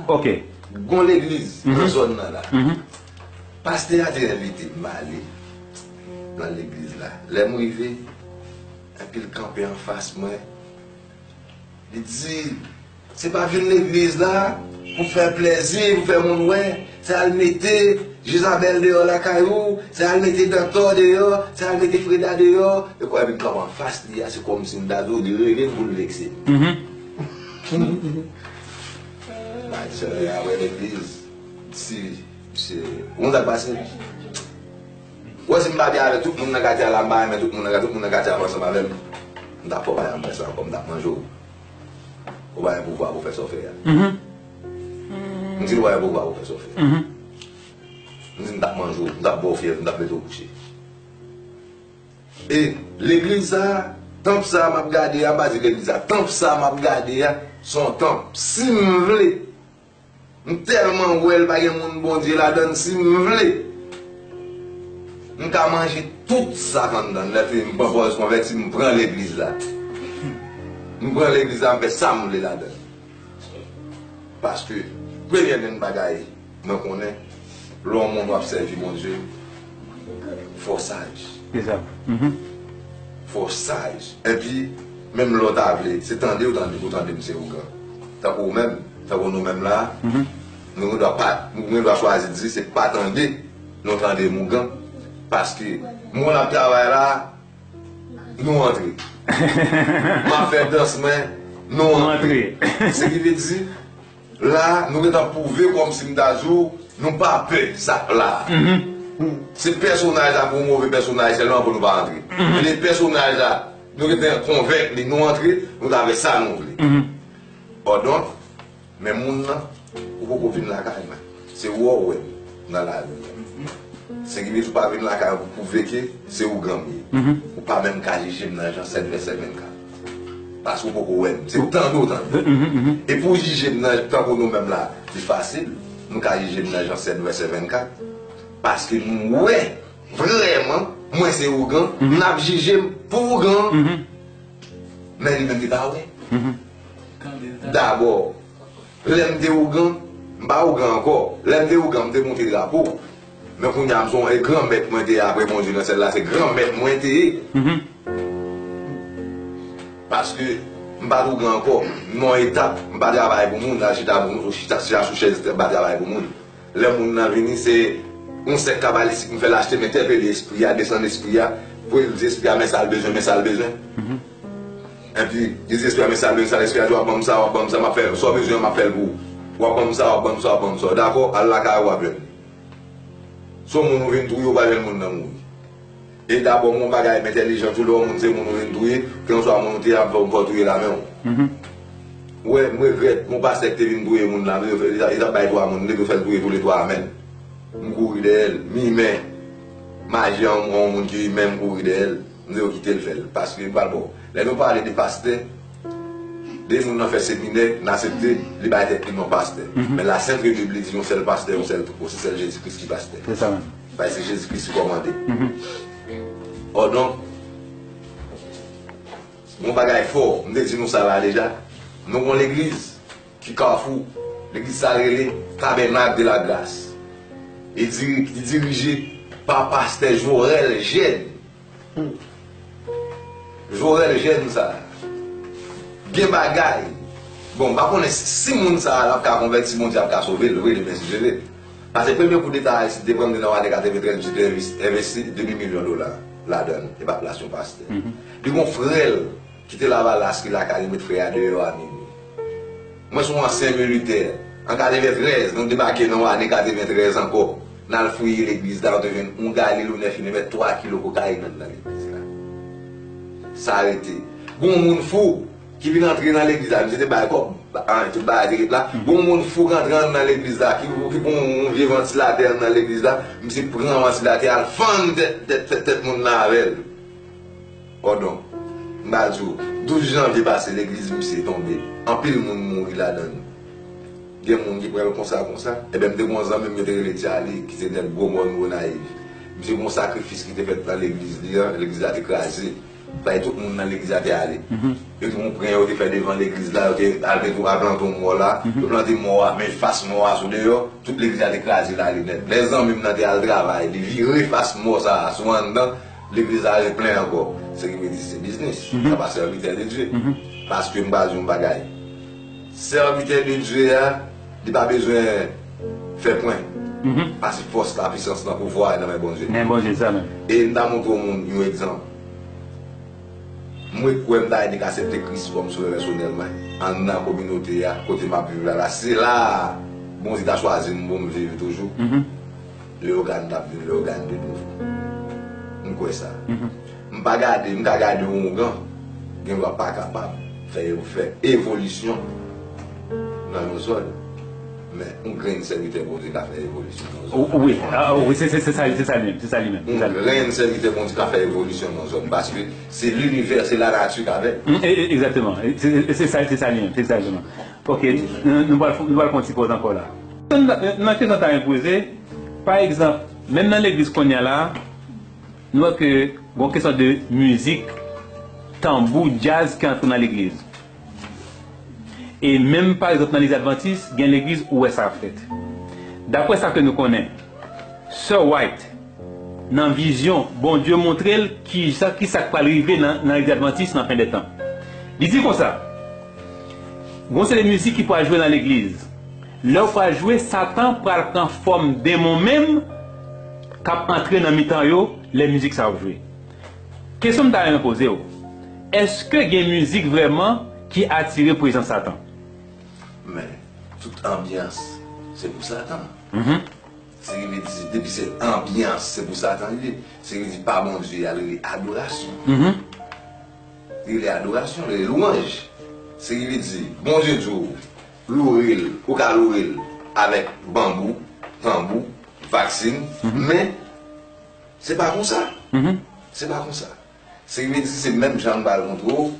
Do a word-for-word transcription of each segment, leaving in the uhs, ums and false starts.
Ok. Gon legliz nan zòn nan la. Pastè a te envite m ale nan legliz la. Lè m rive, epi l kanpe anfas mwen. Li di, se pa vin legliz la pou fè plèzi, pou fè moun wè. Se al mete Jezabèl deyò lakay ou, se al mete Dantò deyò, se al mete Freda deyò. E kwè vin kanpe anfas li a, se kòmsi m ta di w li rele m pou l vekse m. Mwen di, sè a wè legliz, si, misye, ou konn sa k pase? Ou wè si m pa byen avè tout moun nan katye a la, m pa renmen tout moun nan katye, tout moun nan katye a pa ansanm avè m. M t ap fè w pa janm fè sa ankò, m t ap manje w. Ou pa gen pouvwa pou fè sa w fè a. M di l ou pa gen pouvwa pou fè sa w fè a. M di m t ap manje w, m t ap ba w fyèv, m t ap mete w kouche. E legliz sa a, tanp sa a m ap gade a, m pa di legliz sa, tanp sa a m ap gade a, se yon tanp. Si m vle, m tèlman wè l pa gen moun Bondye ladan l, si m vle, m ka manje tout sa k anndan l. Lè fini m pran pòz konvèti, m pran legliz la. M pran legliz la, m fè sa m vle ladan l. Paske, premye grenn bagay, mwen konnen, lè yon moun w ap sèvi Bondye, fò w saj. Se sa. Fò w saj. Epi, menm lè w ta vle, se tande w tande pou tande m se ougan. Tankou ou menm, tankou nou menm la, nou gen dwa pa, nou gen dwa chwazi di se pa tande nou tande m ougan. Paske, mwen ap travay la, nou antre. M ap fè dans mwen, nou antre. Se ki vle di, la, nou gentan pwouve kòmsi m ta di w, nou pa pè sa k la. Se pèsonaj la pou yon move pèsonaj sèlman pou nou pa antre. Men pèsonaj la, nou gentan konvenk li, nou antre, nou ta fè sa nou vle. Odonk, men moun nan, ou poko vin lakay mwen. Se ou a w wè m nan lari a. Se ki vle di ou pa vin lakay mwen pou pwouve ke se ougan m ye. Ou pa menm ka jije m nan Jan sèt vèsè vennkat. Paske ou poko wè m. Se ou tande ou tande. E pou w jije m nan tankou nou menm la, li fasil. Nou ka jije m nan Jan sèt vèsè vennkat. Paske m wè vrèman mwen se ougan, n ap jije m pou ougan. Men li menm li pa wè. Dabò, lè m te ougan, m pa ougan ankò. Lè m te ougan, m te monte drapo. Men kounye a, m se yon granmèt mwen te ye apre Bondye nan syèl la, se granmèt mwen te ye. Paske m pa t ougan ankò. M nan yon etap, m pa travay pou moun, al chita pou moun, chita, chita sou chèz, m pa travay pou moun. Lè moun nan vini, se yon sèk kabalistik m fè l achte, m entèpele espri a, desann espri a, pou l di espri a, men sa l bezwen, men sa l bezwen. Epi, li di espri a, men sa l bezwen, sa l espri a di, w ap ban m sa, w ap ban m sa, m ap fè, sa w bezwen an, m ap fè l pou ou. W ap ban m sa, w ap ban m sa, w ap ban m sa. Dakò, al lakay ou, w ap jwenn li. Se yon moun ou vin touye, ou pa jwenn moun nan mouri. E dabò, m yon bagay m entèlijan tou, lè yon moun se moun ou vin touye, kèlkeswa moun ou te ye, m fè w touye l a men w. Ou wè, m regrèt, gon pastè ki te vin touye moun la, li t ap bay twa moun, li te fè l touye toulètwa a men l. M kouri dèyè l, m imen. M aji an yon moun ki imen, m kouri dèyè l. M di yo kite l fè l, paske m pral ba w. Lè nou pale de pastè, de moun nan fè seminè, n aksepte, li bay tèt li non pastè. Men la Sent Bib li di yon sèl pastè, yon sèl twoupo, se sèl Jezi Kris ki pastè. Se sa menm. Paske se Jezi Kris ki kòmande. Odonk, yon bagay fò, m te di nou sa la deja, nou gon legliz ki Kafou, legliz sa rele Tabernacle de la Grâce. E diri-, li dirije pa pastè Jorel Jèn. Jorel Jèn sa gen bagay. Bon, m pa konnen si, si moun sa a l ap ka konvèti, Bondye ap ka sove l vre demen si Dye vle. Paske premye koudeta Ayiti te pran m nan ane katreventrèz, misye te envesti, envesti demi milyon dola ladan l, e pa plas yon pastè. Li gon frè l ki te Lavalas ki lakay li met frè a deyò a minwi. Mwen se yon ansyen militè. An katreventrèz, nou debake nan ane katreventrèz ankò. N al fouye legliz la, nou te jwenn yon galil ou nèf milimèt twa kilo kokayin anndan legliz la. Sa rete. Gon moun fou ki vin antre nan legliz la, misye te bay kòb, an, tout bagay te ret la. Gon moun fou ki antre anndan legliz la, ki, ki pran yon vye vantilatè anndan legliz la, misye pran vantilatè a, l fann tèt, tèt, tèt, tèt moun nan avè l. Odonk, m ba di w, douz janvye pase, legliz misye tonbe. Anpil moun mouri ladan l. Gen moun ki pran l konsa, konsa. Ebyen, m te gen yon zanmi m, yo te rele Tchali, ki se nèg Gwo Mòn Gonayiv. Misye gen yon sakrifis ki te fèt nan legliz li an, legliz la te kraze. Bay tout moun nan legliz la te ale. Yo te pran pwen, yo te fè devan legliz la, yo te al met, al plante yon mò la. Yo plante mò a, men fas mò a sou deyò, tout legliz la te kraze l ale nèt. Lè zanmi m nan te al travay, li vire fas mò sa a sou anndan, legliz la replen ankò. Se ki vle di se biznis. Sa pa sèvitè de Dye. Paske m pral di yon bagay. Sèvitè de Dye a, li pa bezwen fè pwen. Paske fòs la, pisans lan, pouvwa a nan men Bondye. Men Bondye, sa menm. E m ta montre yon moun yon egzanp. Mwen kwè m ta renmen ka aksepte Kris kòm sovè pèsonèl mwen. Anndan kominote a, kote m ap viv la, la, se la a Bondye ta chwazi m pou m viv toujou. Leyogàn t ap vin Leyogàn de nouvo. M kwè sa. M pa gade, m ka gade yon ougan, gen dwa pa kapab fè, fè evolisyon nan yon zòn. Men yon grenn sèvitè Bondye ka fè evolisyon nan yon zòn. Wi, wi, se sa, se sa li menm, se sa li menm. Yon grenn sèvitè Bondye ka fè evolisyon nan yon zòn, paske se linivè, se lanati k avè l. Egzakteman. Se sa, se sa li menm, se egzakteman. Ok, nou pral, nou pral fè yon ti pòz ankò la. Nan kesyon ta enpoze, pa egzanp, menm nan legliz kounye a la, nou wè ke gon kesyon de mizik, tanbou, djaz ki antre nan legliz. E menm, pa egzanp, nan legliz advantis, gen legliz ou wè sa ap fèt. Daprè sa ke nou konnen, Sè White, nan vizyon, Bondye montre l kisa, kisa k pral rive nan, nan legliz advantis nan fen dè tan. Li di konsa, gon seri de mizik ki pral jwe nan legliz. Lè w pral jwe, Satan pral pran fòm denmon menm k ap antre nan mitan yo lè mizik sa ap jwe. Kesyon m ta renmen poze w, èske gen mizik vrèman ki atire prezans Satan? Men, tout anbyans, se pou Satan. Se ki vle di, depi se anbyans, se pou Satan li ye. Se ki vle di, pa Bondye, y al rele adorasyon. Li rele adorasyon, li rele lwanj. Se ki vle di, Bondye di w, loure l, ou ka loure l avèk banbou, tanbou, vaksin, men se pa konsa. Se pa konsa. Se ki vle di, se menm jan m pral montre w,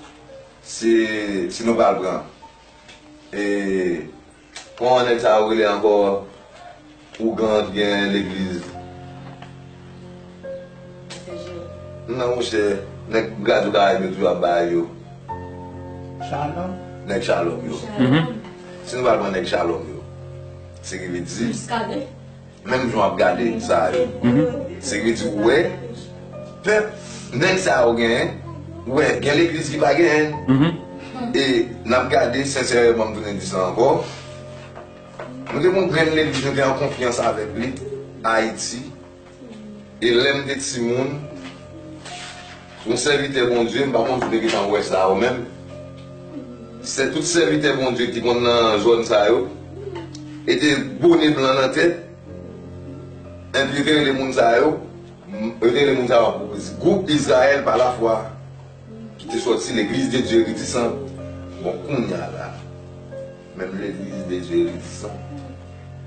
se, si nou pral pran, e, kòman nèg sa yo rele ankò, ougan ki gen legliz? Non, monchè, nèg Radyo Karayib yo toujou ap bay yo. Shalom. Nèg Shalom yo. Si nou pral pran nèg Shalom yo, se ki vle di, menm jan w ap gade sa yo, se ki vle di, ou wè, pèp, nèg sa yo genyen, ou wè, gen legliz ki pa genyen. E n ap gade, sensèreman, m tounen di sa ankò, nou te gen yon grenn legliz, nou te an konfyans avèk li, Ayiti. E lè m te timoun, yon sèvitè Bondye, m pa konn si w te gentan wè sa ou menm. Se tout sèvitè Bondye ki konn nan zòn sa yo, e te bone blan nan tèt, enpi yo te rele moun sa yo, yo te rele moun sa yo gwoup Izrayèl pa lafwa, ki te sòti Legliz de Dye Redisan. Bon, kounye a la, menm Legliz de Dye Redisan,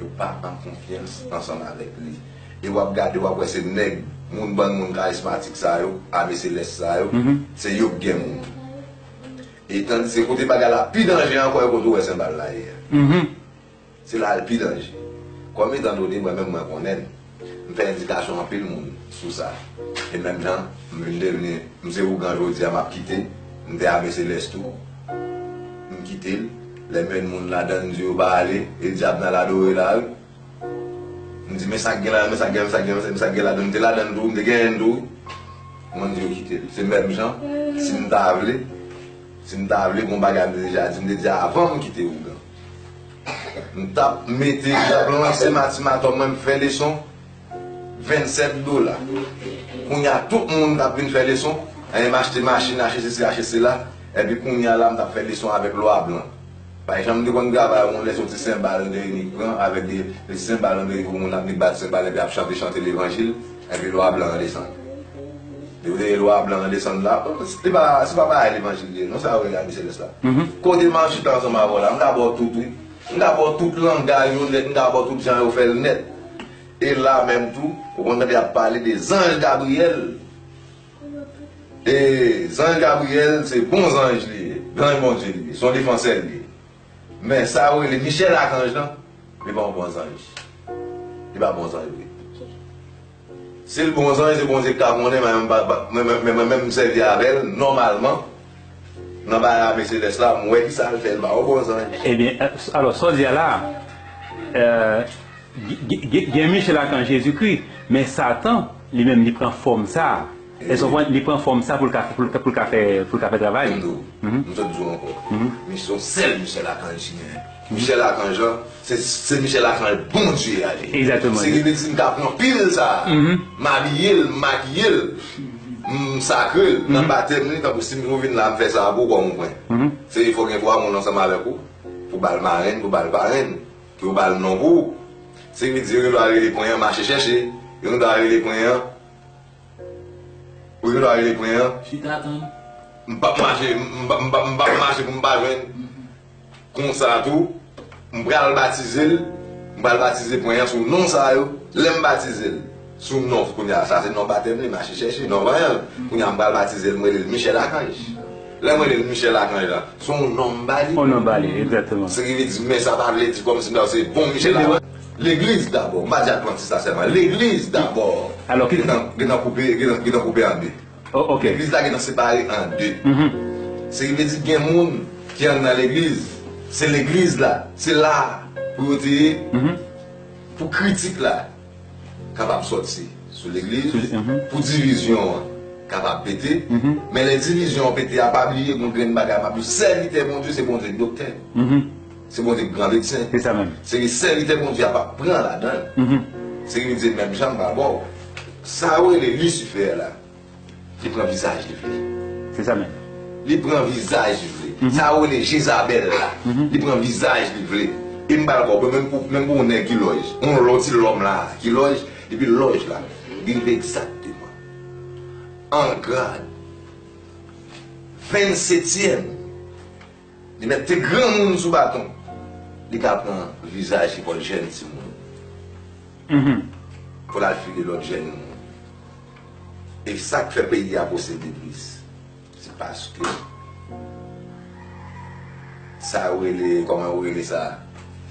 yo pa an konfyans ansanm avèk li. E w ap gade, w ap wè se nèg, moun, bann moun karizmatik sa yo, ame selès sa yo, se yo k gen moun. E tandiske kote bagay la pi danje ankò, e kote w wè senbal la ye a. Se la l pi danje. Kòm etan done, mwen menm, mwen konnen l. M fè endikasyon anpil moun sou sa. E menm jan, m vin devni, m se ougan jodi a, m ap kite, m te ame selès tou. M kite l. Lè m jwenn moun ladan l, m di yo pa ale, e dyab nan al adore la, wi. M di, men sa k gen la, men sa k gen, men sa k gen, men sa k gen ladan l. M te ladan l tou, m te genyen l tou. Mwen di yo kite l. Se menm jan, si m ta vle, si m ta vle, gon bagay m te deja di, m te di avan m kite ougan. M t ap mete, m t ap lanse matimatò mwen, m fè leson vennsèt dola. Kounye a, tout moun t ap vin fè leson, e, m achte machin, achte sesi, achte sela, epi kounye a la, m t ap fè leson avèk lwa blan. Pa egzanp, m te konn travay yon lè se yon ti senbal m te vin pran avèk de, de ti senbal m te vin pou moun ap vin bat senbal epi ap chante, chante levanjil, epi lwa blan an desann. Depi w te lwa blan an desann la, se pa, se pa bagay levanjil li ye, non, sa yo rele ame selès la. Kote m ap chita ansanm avè w la, m ka ba w tout, wi. M ka ba w tout langay yo nèt, m ka ba w tout jan yo fè l nèt. E la menm tou, ou konn tande y ap pale de zanj Gabriyèl. E zanj Gabriyèl, se bon zanj li ye. Zanj Bondye li ye. Se yon defansè li ye. Men sa yo rele Michèl Akanj lan, li pa yon bon zanj. Li pa bon zanj vre. Si l bon zanj, se Bondye k ka konnen, men mwen pa, pa, men, men, men, men mwen menm m sèvi avè l nòmalman. Nan bagay ame selès la, m wè kisa l fè, l pa yon bon zanj. Ebyen, alò, sa w di a la, euh, gen, gen, gen Michel Archange Jezikri, men Satan, li menm, li pran fòm sa. Èske w konprann? Li pran fòm sa pou l ka, pou l ka, pou l ka fè, pou l ka fè travay li. M di w, m sot di w ankò. Misyon sèl Michel Archange genyen. Michel Archange an, se, se Michel Archange Bondye a li. Egzakteman. Se li ki di m ka pran pil sa a. M abiye l, m makiye l, m sakre l. Nan batèm li, tankou si m vin la, m fè sa a pou w, kòman w pran? Se fòk gen twa moun ansanm avèk ou, pou ba l marenn, pou ba l parenn, pou yo ba l non pou ou. Se li ki di yo gen dwa rele pwen an, mache chèche. Yo gen dwa rele pwen an, Ou gen dwa rele pwen an. Chita tann. M p ap mache, m p ap, m p ap, m p ap mache pou m pa jwenn. Konsa tou, m pral batize l, m pral batize pwen an sou non sa yo. Lè m batize l sou non, kounye a, sa se non batèm li, mache chèche, non vanyan l. Kounye a, m pral batize l, m rele l Michel Archange. Lè m rele l Michel Archange la, se yon non m ba li. Yon non ba li, egzakteman. Se ki vle di, men sa pa vle di kòmsi m ta se bon Michel Archange. Legliz dabò. M pa di Advantis la sèlman. Legliz dabò. Alò, ki... Gentan, gentan koupe, gentan, gentan koupe an de. Oh, ok. Legliz la gentan separe an de. Se ki vle di gen moun ki anndan legliz. Se legliz la. Se la pou yo te ye. Pou kritik la kapab sòti sou legliz, pou divizyon an kapab pete. Men lè divizyon an pete a, pa bliye gon grenn bagay, pa bliye sèvitè Bondye, se Bondye k doktè. Se Bondye k gran medsen. Se sa menm. Se ke sèvitè Bondye a p ap pran ladan l. Se ke li di menm jan m pral ba w. Sa yo rele Lisifè la, li pran vizaj li vle. Se sa menm. Li pran vizaj li vle. Sa yo rele Jezabèl la, li pran vizaj li vle. E m pral ba w, menm pou, menm pou yon nèg ki lòj, yon lòt ti lòm la, ki lòj, depi lòj la, li rive egzakteman an grad vennsetyèm. Li mete granmoun sou baton. Li ka pran vizaj li pou l jèn timoun. Pou l al file lòt jèn moun. E sa k fè peyi a posede plis, se paske sa yo rele, kòman yo rele sa?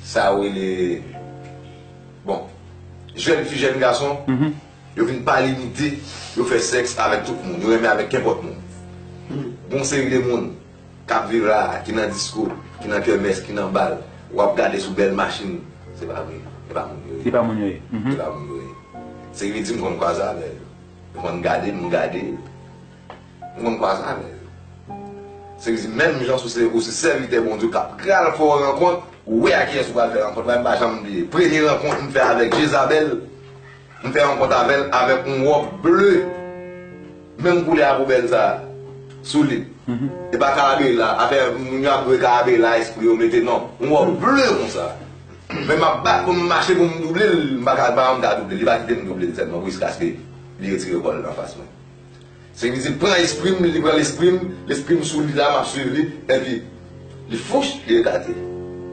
Sa yo rele, bon, jèn fi, jèn gason, yo vin pa limite, yo fè sèks avèk tout moun, yo renmen avèk kenpòt moun. Gon seri de moun k ap viv la, ki nan disko, ki nan kèmès, ki nan bal, w ap gade sou bèl machin, se pa vre, se pa moun yo ye. Se pa moun yo ye. Se pa moun yo ye. Se ki vle di m konn kwaze avè yo. Yo konn gade m, m gade yo. M konn kwaze avè yo. Se ki vle di menm jan si w se, ou se sèvitè Bondye k ap pral fè w rankont, ou wè a kiyès ou pral fè rankont la, m pa janm bliye. Premye rankont m fè avèk Jezabèl, m fè rankont avè l avèk yon wòb ble. Menm koulè a poubèl sa a sou li. E pa karabela, afè moun yo ap dwe karabela, espri yo mete non. Yon wòb ble konsa. Men m ap bat pou m mache pou m double l, m pa ka, m pa janm ka double l, li pa kite m double l sèlman, jiskaske li retire kò l anfas mwen. Se ki di, pran espri m, li pran lespri m, lespri m sou li la, m ap swiv li, epi li fouch, li ekate.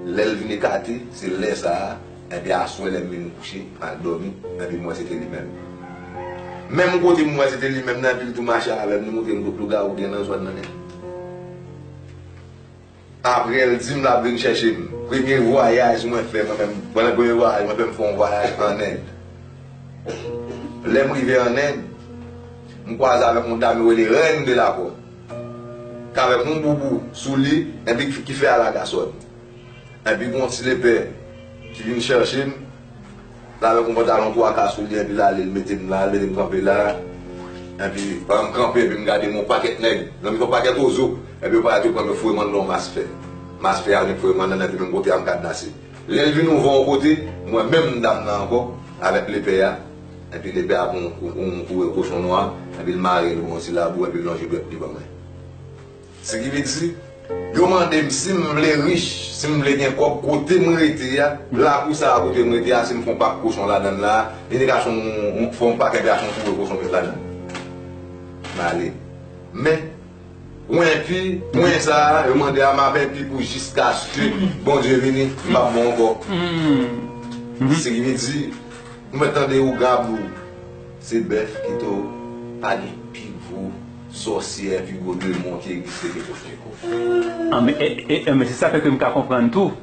Lè l vin ekate, se lè sa a, epi aswè lè m vin kouche, m al dòmi, epi m wè se te li menm. Menm kote m wè se te li menm nan, epi l tou mache avè m, li montre m tout lougawou gen nan zòn nan nèt. Apre, l di m l ap vin chèche m. Premye vwayaj mwen fè, mwen menm, pandan premye vwayaj mwen fè, m fè yon vwayaj ann End. Lè m rive ann End, m kwaze avèk yon dam yo rele Reine de la Pop, k avèk yon boubou sou li, epi ki, ki fè alagasòn. Epi gon ti lepè ki vin chèche m, l avèk yon pantalon twa ka sou li, epi l ale, l mete m la, l mete m kanpe la. Epi, pandan m kanpe, epi m gade m wè yon pakèt nèg nan mitan yon pakèt ozo, epi yo parèt, yo pran m, yo foure m anndan yon mas fè. Mas fè a, nèg foure m anndan, epi menm kote a, m kadnase. Lè l vin ouvè yon kote, m wè menm dam nan ankò, avèk lepè a, epi lepè a pran yon, yon, yon koure kochon nwa, epi l mare l pou yon ti labou, epi l lonje dwèt li ban mwen. Se ki vle di, yo mande m si m vle rich, si m vle gen kòb, kote m rete a, lakou sa a kote m rete a, si m fè yon pak kochon ladan l la, li te ka achte yon, yon, fè yon pak epi achte yon foure kochon met ladan l. M ale. Men, pwen pi, pwen sa a, yo mande a, m ap enpi pou jiskaske Bondye vini, m p ap bon ankò. Se ki vle di, ou mèt tande ougan ap di w, se bèf ki to, pa gen pi gwo sòsyè, pi gwo demon ki egziste ke kochon. Ah, men, e, e, e, men se sa fè ke m ka konprann tou.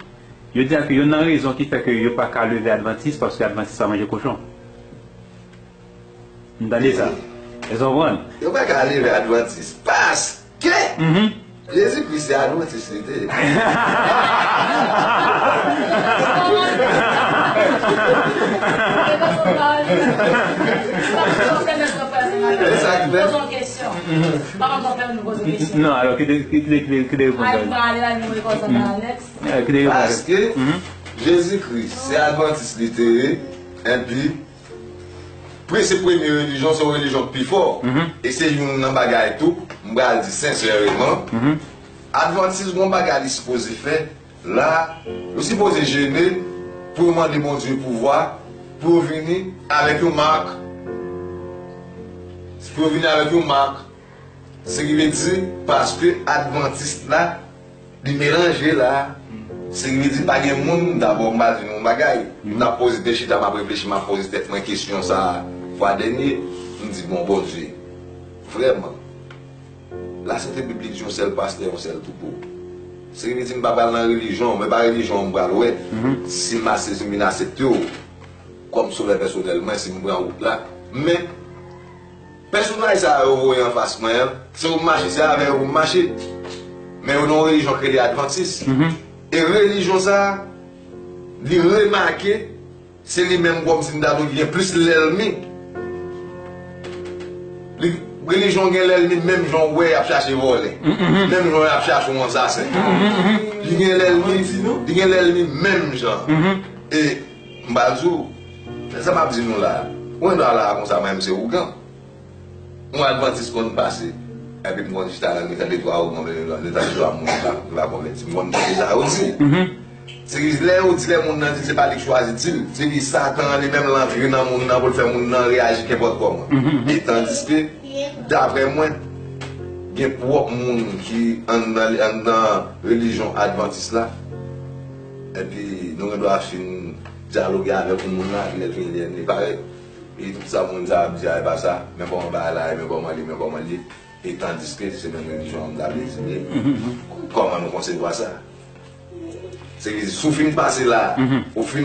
Yo di a ke youn nan rezon ki fè ke yo pa ka leve Advantis, paske Advantis pa manje kochon. M tande sa. Èske w konprann? Yo pa ka leve Advantis. Paske Jezikri se Advantis li te ye. E sa ki fè. Non, alò, kite, kite, kite, kite reponn sa. Kite reponn sa. Paske Jezikri se Advantis li te ye, epi Pre-, se premye relijyon, se yon relijyon k pi fò. E se youn nan bagay tou, m pral di sensèreman, Advantis gon bagay li sipoze fè la, yo sipoze jene pou yo mande Bondye pouvwa, pou yo vini avèk yon mak, pou yo vini avèk yon mak, se ki vle di, paske Advantis la, li melanje la. Se ki vle di pa gen moun, dabò m pral di nou yon bagay. M t ap poze, te chita, m ap reflechi, m ap poze tèt mwen kesyon sa a fwa dènye, m di, bon, Bondye, vrèman, lasante biblik di yon sèl pastè, yon sèl twoupo. Se ki vle di m pa pral nan relijyon, men pa relijyon m pral wè. Si m ase, si m vin aksepte w kòm sovè pèsonèl mwen, si m pran wout la. Men, pèsonaj sa yo voye anfas mwen an, se pou m mache, se avè yo pou m mache. Men yo nan yon relijyon k rele Advantis. E relijyon sa a, li remake, se li menm kòmsi m ta di w ki gen plis lènmi. Li, relijyon gen lènmi menm jan w wè y ap chache vòlè. Menm jan y ap chache yon ansasen. Li gen lènmi, li gen lènmi menm jan. E m pral di w, sa m ap di nou la, ou wè nou la konsa, mwen menm se ougan. Yon Advantis konn pase. Epi m konn chita nan mitan de twa ougan, nan mitan de twa moun ki pa, ki pa konvèti. M konn tande sa yo di. Se ki lè yo di, lè moun nan di se pa li k chwazi di l. Se ki Satan an li menm l antre nan moun nan pou l fè moun nan reyaji kenpòt kòman. E tandiske, daprè mwen, gen pwòp moun ki anndan, anndan relijyon Advantis la. Epi nou gen dwa fin dyaloge avèk yon moun la, epi lè l vini, li parèt. E tout sa moun sa ap di a, e pa sa. Men kòman bagay la ye, men kòman li ye, men kòman li ye. E tandiske se menm relijyon an m ta vle di li ye. Kòman nou konsevwa sa? Se ki si w fin pase la, ou fin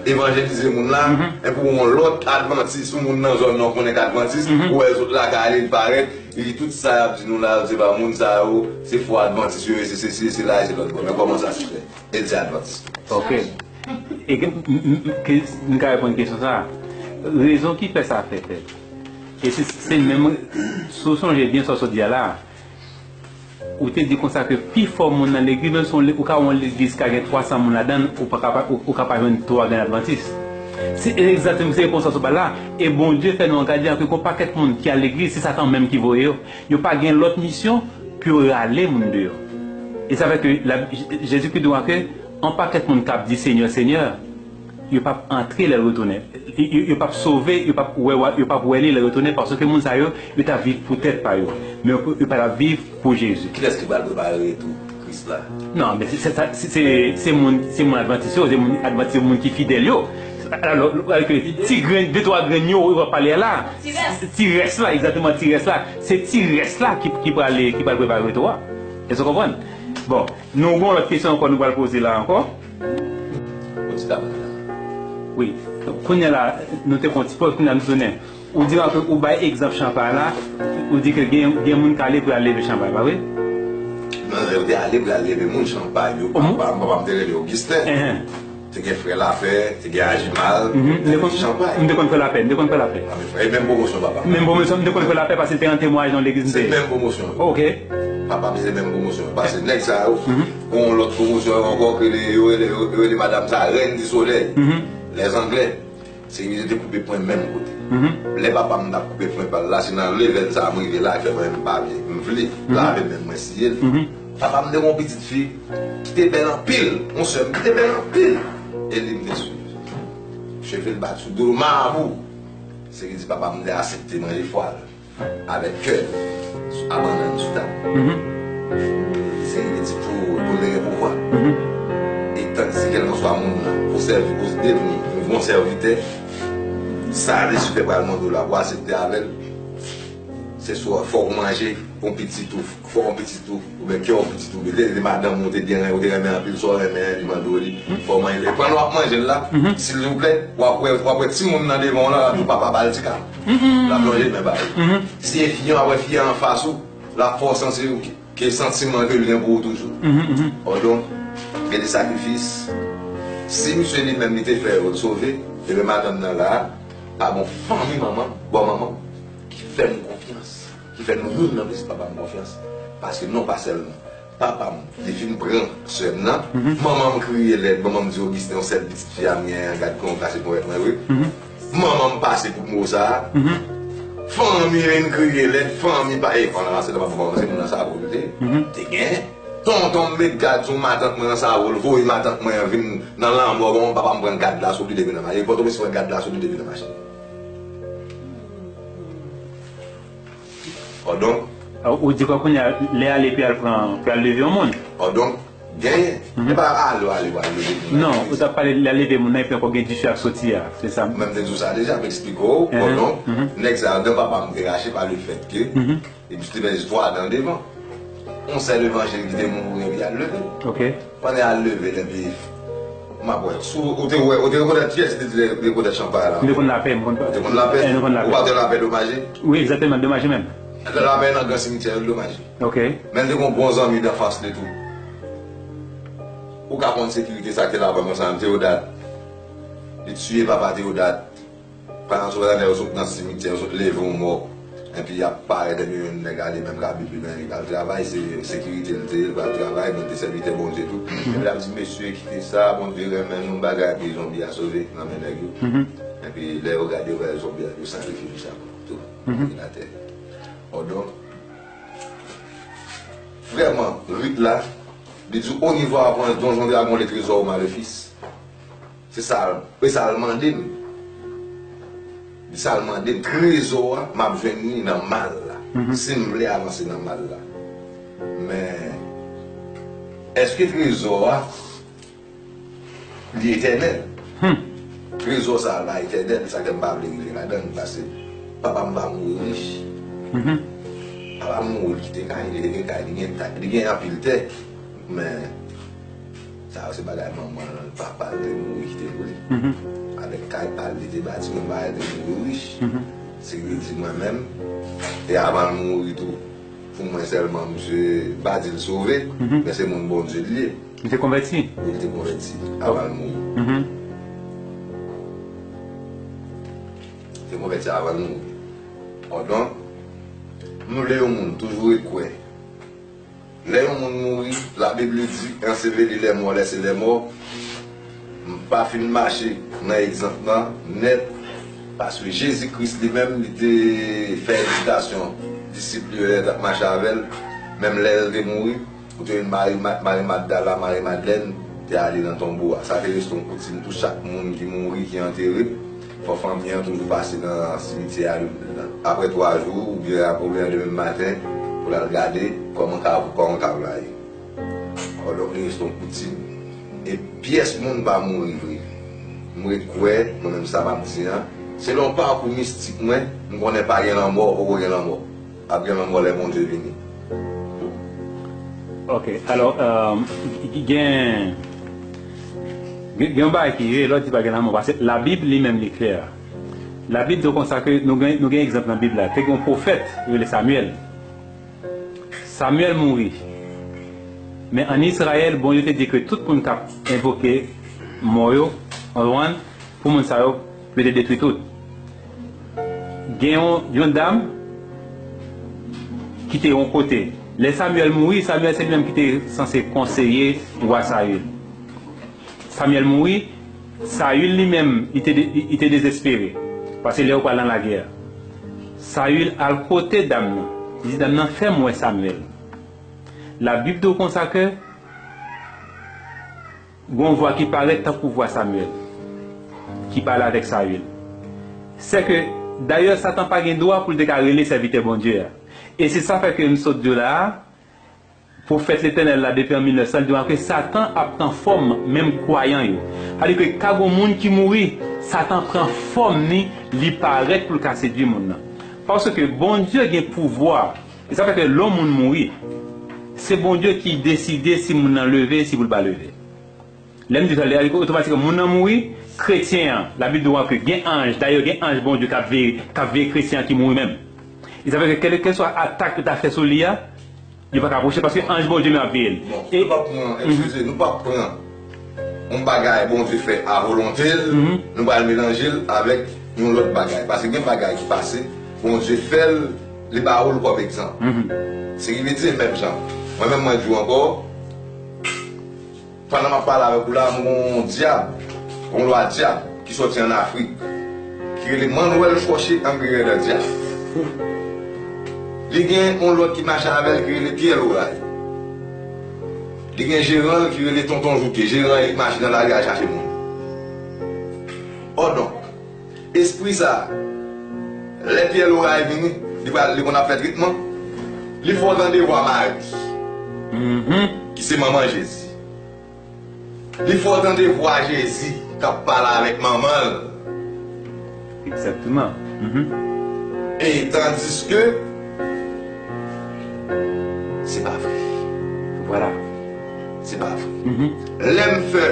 evanjelize moun la, epi w yon lòt Advantis, yon moun nan zòn nan w konnen k Advantis, ou wè zòt la ka ale, li parèt, li di tout sa y ap di nou la, se pa moun sa yo, se fo Advantis yo ye, se sesi, se la, se lòt bò. Men kòman sa se fè? E l se Advantis tou. Ok. E ke, m, m, m, ke, m ka reponn kesyon sa a. Rezon ki fè sa fè fèt. E se, se menm, si w sonje byen sa w sot di a la, ou te di konsa ke pifò moun nan legliz, menm si w, ou ka wè yon legliz ka gen twa san moun ladan l, ou pa ka pa, ou, ou ka pa jwenn twa grenn Advantis. Se egzakteman, se repons sa w sot ba la. E Bondye fè nou gade ke gon pakèt moun ki al legliz, se Satan menm ki voye yo. Yo pa gen lòt misyon pou yo rale moun deyò. E sa fè ke la, Jezikri di w ke yon pakèt moun k ap di, Senyè, Senyè, yo p ap antre lè l retounen. Yo, yo, yo p ap sove, yo p ap wè, yo p ap wè li lè l retounen, paske moun sa yo, yo t ap viv pou tèt pa yo. Men yo, yo pa t ap viv pou Jezi. Kilès ki pral prepare retou Kris la? Non, men se, se, se, se, se moun, se moun Advantis yo, se moun Advantis yo, moun ki fidèl yo. Alò, alò ke ti grenn, de twa grenn yo, yo pale la. Ti rès. Ti rès la, egzakteman, ti rès la. Se ti rès la ki, ki pral, ki pral prepare retou a. Èske w konprann? Bon, nou gen yon lòt kesyon ankò nou pral poze la ankò. Ou di la. Wi. Kounye a la, nou te fè yon ti pòz, kounye a nou tounen. Ou di ke ou bay egzanp chanpay la, ou di ke gen, gen moun k ale pou y al leve chanpay, pa vre? Non, yo te ale pou y al leve moun chanpay. Yo, papa, papa m te rele Augustin. Te gen frè Lafè, te gen Ajimal, te gen Chanpay. M te konn fè lapè, m te konn fè lapè. A, men frè, e menm pwomosyon papa m. Menm pwomosyon, m te konn fè lapè paske l te nan temwayaj nan legliz m te ye. Se menm pwomosyon. Ok. Papa m se menm pwomosyon. Paske nèg sa yo, gon lòt pwomosyon ankò ke yo rele, yo rele madanm sa Reine du Soleil. Les Anglais. Se yo te koupe pwen menm kote. Lè papa m t ap koupe pwen pa l la, se nan levèl sa a m rive la, fè mwen m pa vle, m vle lave men mwen siye l. Papa m te gen yon pitit fi ki te bèl anpil, yon sè m ki te bèl anpil. E li m te swiv. Cheve l bat sou do l, mabou. Se ki di papa m te aksepte manje fwa l avèk kè l, a bannann sou tab. Se ki di pou, pou l te gen pouvwa. E tandiske kèlkanswa moun nan, pou sèvi, pou devni yon bon sèvitè, sa Lisifè pral mande w la, pou aksepte avè l. Se swa fò w manje pou pitit ou, fò w pitit ou, oubyen kè w pitit ou, lè, lè madanm ou te byen, ou te renmen anpil, sa w renmen, li mande w li, fò w manje. E pandan w ap manje l la, silvouplè, w ap wè, w ap wè timoun nan devan w la, l ap di w papa ba l ti kal. L ap lonje men ba li. Si e fi an, w ap wè fi an anfas ou, l ap fè w santi ke santiman ke l gen pou ou toujou. Odonk, gen de sakrifis. Si misye li menm li te fè yo sove, ebyen madanm nan la, pa gon fanmi manman, bò manman, ki fè m konfyans, ki fè nou youn nan pitit papa m konfyans. Paske non pa sèlman papa m te fin pran sè m nan, manman m kriye lèd, manman m di Augustin, yon sèl pitit fi a m genyen an, gad kòman w kase ponyèt mwen vre. Manman m pase kout mo sa a. Fanmi vin kriye lèd, fanmi pa, e, pandan se nan papa m, se moun nan sa a pou l te, te gen. Tonton m met gad sou matant mwen nan sa a, l voye matant mwen an vin nan lanmò, bon, papa m pran gad la sou li depi nan machin. Pòtoprens pran gad la sou li depi nan machin. Odonk, Ou di kwa kounye a, lè ale pou al pran, pou al leve yon moun. Odonk, genyen. E pa ale, ale, ale leve moun nan. Non, ou t ap pale lè leve moun nan, epi ankò gen dife ak soti a. Se sa. Mwen m te di w sa deja, m eksplike w. Odonk, nèg sa, dan papa m te rache pa le fèt ke, epi te pèdi twa dan devan. Yon sèl evanjil ki te mouri, epi al leve. Ok. Pandan y al leve l, epi m ap wè. Si w te wè, ou te rekonèt kiyès ki te di rekonèt chanpay la? M te konn lapè, m konn pa. Ou te konn lapè? Eh, nou konn lapè. Ou pa te lapè domaje? Wi, egzakteman, domaje menm. Lapè nan gran simityè yo domaje. Ok. Men l te gon bon zanmi danfans li tou. Ou ka konn sekirite sa ki te lapè konsa, Teodat. Li tiye papa Teodat. Pandan sou lè yo sot nan simityè, yo sot leve yon mò. Epi y ap parèt, epi yon nèg ale menm ka bib li men, li pral travay, se sekirite l te ye, li pral travay, men l te sèvitè Bondye tou. Epi l ap di, mesye, kite sa, Bondye renmen nou, bagay, epi zonbi a sove nan men nèg yo. Epi lè yo gade, yo wè zonbi a, yo sakrifye li sa tou. Li atè. Odonk, vrèman, rit la, li di, au niveau aprann, donjon dragon, le trésor ou malefis. Se sa, e sa l mande m. Di sa l mande m. Trezò a, m ap jwenn li nan mal la. Si m vle avanse nan mal la. Men, èske trezò a, li etènèl? Trezò sa a pa etènèl, sa k fè m pa vle rive ladan l, paske papa m va mouri rich. Papa m mouri, li kite kay, li te gen kay, li gen, li gen anpil tè. Men, sa yo se bagay manman l, papa l te mouri kite pou li. Avèk kay pa l, li te bati, men papa l te mouri rich. Se ki di mwen menm, e avan l mouri tou, pou mwen sèlman, misye, m pa di l sove, men se moun Bondye li ye. Li te konvèti? Wi, li te konvèti avan l mouri. Li te konvèti avan l mouri. Odonk, m vle yon moun toujou ret kwè. Lè yon moun mouri, Labib li di, enseveli lè mò, lèse lè mò. M pa fin mache nan egzanp lan nèt, paske Jezi Kris li menm, li te fè evitasyon disip li yo lè yo t ap mache avè l, menm lè l te mouri, ou te jwenn Mari Mat, Mari Magdala, Mari Madlèn te ale nan tonbo a. Sa te reste yon koutim tou, chak moun ki mouri, ki antere, fò fanmi an toujou pase nan simityè a, apre twa jou, oubyen apre, oubyen demen maten, pou l al gade kòman kav, kòman kav la ye. Odonk, li reste yon koutim. E pyès moun pa mouri vre. M ret kwè, mwen menm sa m ap di an, selon pakou mistik mwen, m konnen pa gen lanmò, poko gen lanmò. Ap gen lanmò lè Bondye vini. Ok, alò, euh, gen, gen, gen yon bagay ki rele lè w di pa gen lanmò, paske Labib li menm li klè. Labib di w konsa ke nou gen, nou gen egzanp nan Bib la. Te gen yon pwofèt, yo rele Samyèl. Samyèl mouri. Men ann Izrayèl, Bondye te di ke tout moun k ap envoke mò yo, ou konprann, pou moun sa yo, pou yo te detwi tout. Gen yon, yon dam ki te yon kote. Lè Samyèl mouri, Samyèl se li menm ki te sanse konseye wa Sayil. Samyèl mouri, Sayil li menm, li te de-, li, li te dezespere. Paske lè yo pral nan lagè, Sayil al kote dam nan. Li di dam nan, fè m wè Samyèl. Labib di w konsa ke gon vwa ki parèt tankou vwa Samyèl, ki pale avèk Sayil. Sèke, dayè, Satan pa gen dwa pou l te ka rele sèvitè Bondye a. E se sa fè ke m sot di w la a, pwofèt Letènèl la, depi an mil nèf san, li di w ke Satan ap pran fòm menm kwayan yo. Sa vle di ke ka gon moun ki mouri, Satan pran fòm ni, li parèt pou l ka sedui moun nan. Paske Bondye gen pouvwa. E sa fè ke lè yon moun mouri, se Bondye ki deside si moun nan leve, si pou l pa leve. Lè m di sa, lè otomatikman moun nan mouri, kretyen an, Labib di w ke gen anj, dayè gen anj Bondye k ap veye, k ap veye kretyen an ki mouri menm. E sa fè ke kèlkeswa atak yo ta fè sou li a, yo pa ka pwoche paske anj Bondye menm ap veye l. Bon, e nou p ap pran, eskize, nou p ap pran yon bagay Bondye fè a volonte l, nou pral melanje l avèk yon lòt bagay. Paske gen bagay ki pase, Bondye fè l, li ba ou l kòm egzanp. Se ki vle di, menm jan, mwen menm mwen di w ankò, pandan m ap pale avèk ou la, m gon yon dyab, yon lwa dyab ki sòti ann Afrik, ki rele Manuel Chòche Angri Rèdan Dyab. Li gen yon lòt ki mache avè l ki rele Pyè Loray. Li gen jeran l ki rele Tonton Jouke. Jeran an ki mache nan lari al chache moun. Ò donk, espri sa, lè Pyè Loray vini, li pral, li konn ap fè tretman, li fè w tande vwa Mari, ki se manman Jezi. Li fè w tande vwa Jezi k ap pale avèk manman l. Egzakteman. E tandiske se pa vre. Vwala. Se pa vre. Lè m fè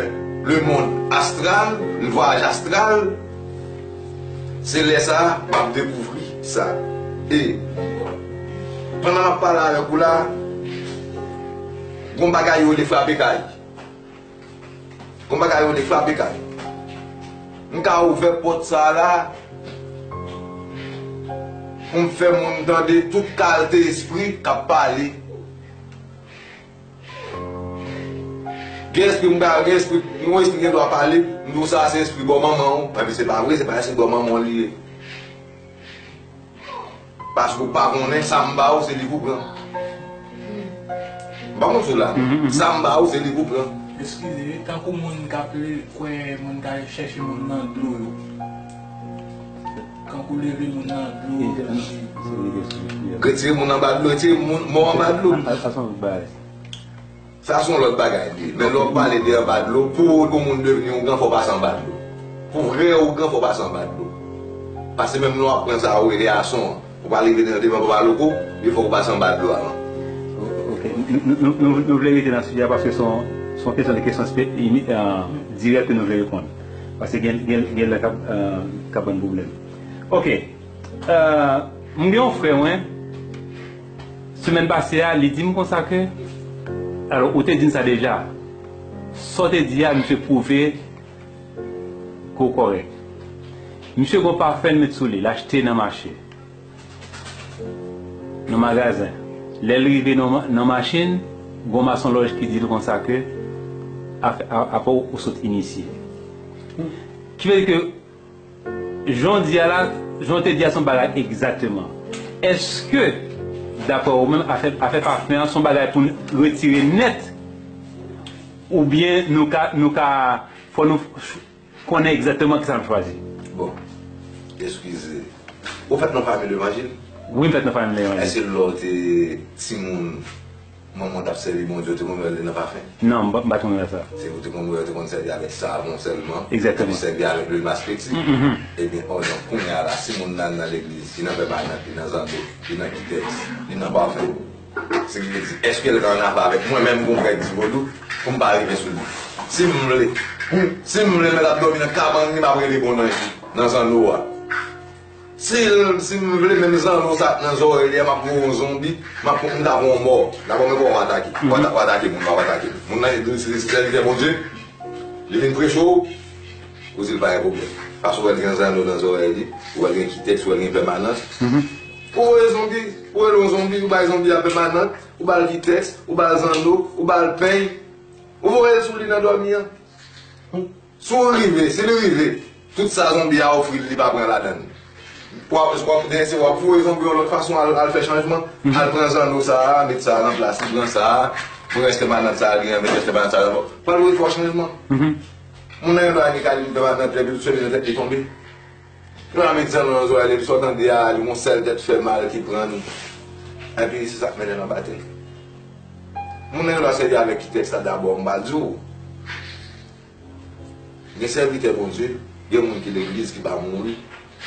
lemonn astral, vwayaj astral, se lè sa a m ap dekouvri sa. E pandan m ap pale avèk ou la, gon bagay yo rele frape kay. Gon bagay yo rele frape kay. M ka ouvè pòt sa a la pou m fè moun tande tout kalte espri k ap pale. Gen espri m ka, gen espri, yon espri gen dwa pale, m di w sa se espri bò manman w, epi se pa vre, se pa espri bò manman w li ye. Paske w pa konnen sa m ba ou, se li pou pran. M pa konn si w la. Sa m ba ou, se li pou pran. Eskize, tankou moun k ap le-, kwè moun k al chèche moun nan dlo yo. Kankou leve moun nan dlo. Retire moun anba dlo, retire moun mò anba dlo. Sa se yon lòt bagay li ye. Men lè w ap pale de anba dlo, pou yon moun devni ougan, fò w pase anba dlo. Pou vrè ougan, fò w pase anba dlo. Paske menm lè w ap pran sa yo rele ason an, ou pa rive nan devan Papa Loko, li fò w pase anba dlo a non. Ok, nou, nou, nou, nou vle rete nan sijè a paske se yon, se yon kesyon de kesyon spe-, ini-, eh, dirèk ke nou vle reponn. Paske gen, gen, gen lè k ap, eh, k ap ban n pwoblèm. Ok, eh, m gen yon frè mwen, semèn pase a, li di m konsa ke, alò, ou te di m sa deja. Sa w te di a, misye pwouve ke w kòrèk. Misye gon pafen l met sou li, l achte nan mache. Nan magazen. Lè l rive nan ma-, nan machin, gon masonlòj ki di l konsa ke, afè-, a-, apre w, ou sot inisye. Ki vle di ke Jan w di a la, jan w te di a se yon bagay egzakteman. Èske, daprè ou menm, afè, afè pafen an se yon bagay pou n retire nèt, oubyen nou ka, nou ka, fò nou konnen egzakteman kisa n ap chwazi? Bon, eskize. Ou fèt nan fanmi levanjil? Wi, m fèt nan fanmi levanjil. Èske lè w te timoun, manman w t ap sèvi Bondye, w te konn wè l nan pafen? Non, m pa, m pa t konn wè sa. Se ou te konn wè, yo te konn sèvi avèk savon sèlman. Egzakteman. Epi sèvi avèk lwil maskreti. Ebyen, ò, donk, kounye a la, si moun nan nan legliz, li nan pèmanant, li nan zando, li nan kitèks, li nan pafen, se ki vle di, èske l ka ann afè avèk mwen menm, gon frè k di vodou, pou m pa rive sou li? Si m vle, si m vle, m ap dòmi nan kabann li, m ap rele bon anj nan zando a. Si, si m vle menm zanno sa k nan zòrèy li a, m ap voye yon zonbi, m ap, m ta voye yon mò. Dabò, men kòman w atake? W ata-, w atake moun, w ap atake moun. Moun nan, se, se, se sèvitè Bondye, li vin preche w, ou di l pa gen pwoblèm. Paske w wè l gen zanno nan zòrèy li, ou wè l gen kitèks, ou wè l gen pèmanant. Ou voye zonbi, ou rele yon zonbi, ou bay zonbi a pèmanant, ou ba l kitèks, ou ba l zanno, ou ba l peny, ou voye l sou li nan dòmi an. Si w rive, si li rive, tout sa zonbi a ofri l, li pa pran ladan l. W ap, w ap, se w ap voye zonbi yon lòt fason, al, al fè chanjman, al pran zanno sa a, met sa a nan plas li, pran sa a, pran rès pèmanant sa a, li renmen rès pèmanant sa a. Pral voye fè w chanjman. Moun nan gen dwa gen kalib pèmanant, epi tout semèn nan tèt li tonbe. Yo al met zanno nan zòrèy li, epi sa w tande a, li gon sèl tèt fè mal ki pran l. Epi se sa k mennen l anba tè. Moun nan gen dwa sèvi avèk kitèks la dabò, m pral di w. Gen sèvitè Bondye, gen moun ki legliz ki pa mouri,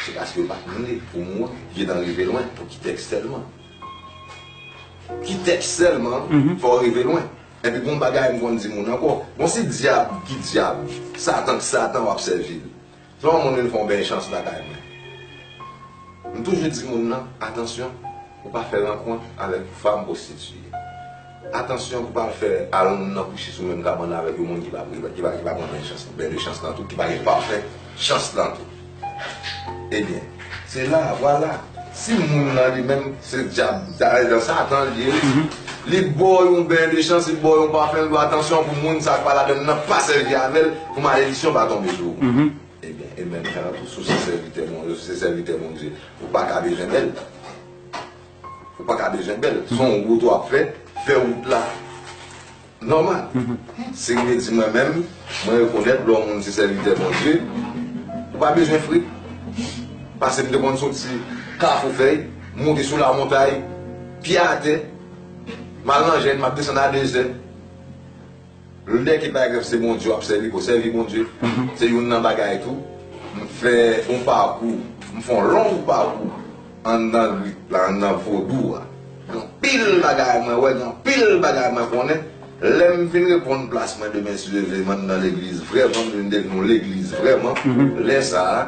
Se paske yo pa t vle pou mwen gentan rive lwen, pou ki tèks sèlman. Ki tèks sèlman, fò w rive lwen. Epi gon bagay m konn di moun ankò. Bon, se dyab ki dyab, Satan ki Satan w ap sèvi l. Se yon moun vin fè yon bèl chans lakay mwen. M toujou di moun nan, atansyon, pou w pa fè rankont avèk fanm pwostitiye. Atansyon pou w pa fè al moun nan kouche sou menm kabann avèk yon moun ki pa, ki pa, ki pa, ki pa pran bèl chans, bèl chans lan tou, ki pa gen pafè chans lan tou. Ebyen, se la, vwala. Si moun nan li menm, se dyab, sa, Satan li ye, li ba w yon bèl chans, li ba w yon pafè, li di w atansyon pou moun sa k pa ladann nan, pa sèvi avè l, pou malediksyon pa tonbe sou ou. Ebyen, e menm jan an tou, si w se sèvitè Bondye, si w se sèvitè Bondye, ou pa ka bezwen bèl. Ou pa ka bezwen bèl. Se yon wout w ap fè, fè wout la nòmal. Si m te di mwen menm, mwen rekonèt lè yon moun se sèvitè Bondye, ou pa bezwen frit. Paske m te konn soti Kafou Fèy, monte sou Lamontay, pye atè, m al nan jèn, m ap desann a dezè. Lè ke, pa egzanp, se Bondye w ap sèvi, pou sèvi Bondye, se youn nan bagay tou. M fè yon pakou, m fè yon long pakou anndan rit la, anndan vodou a. Gen anpil bagay mwen wè, gen anpil bagay mwen konnen. Lè m fin reponn plas mwen demen, si Dye vle, m anndan legliz vrèman, m vin devni yon legliz vrèman. Lè sa a,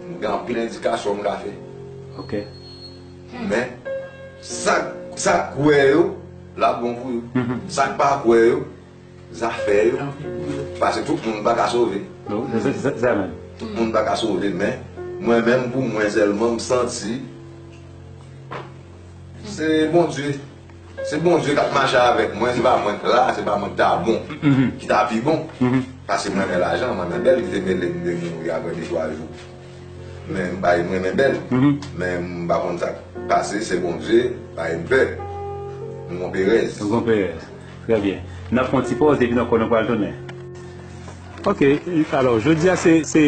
m gen anpil endikasyon m ka fè. Men, sa, sa k kwè yo, l ap bon pou yo. Sa k pa kwè yo, zafè yo. Paske tout moun pa ka sove. Tout moun pa ka sove, men mwen menm, pou mwen sèlman, m santi se Bondye. Se Bondye k ap mache avèk mwen, se pa mwen k la, se pa mwen k ta bon, ki ta pi bon. Paske mwen renmen lajan, mwen renmen bèl, ki te mele m de mouri apre de twa jou. Men m pa, mwen renmen bèl. Men m pa konn sa k pase, se Bondye, pa gen pè. M gon perèz. M gon perèz. Trè byen. N ap fè yon ti pòz epi n ankò nou pral tounen. Ok, alò, jodi a se, se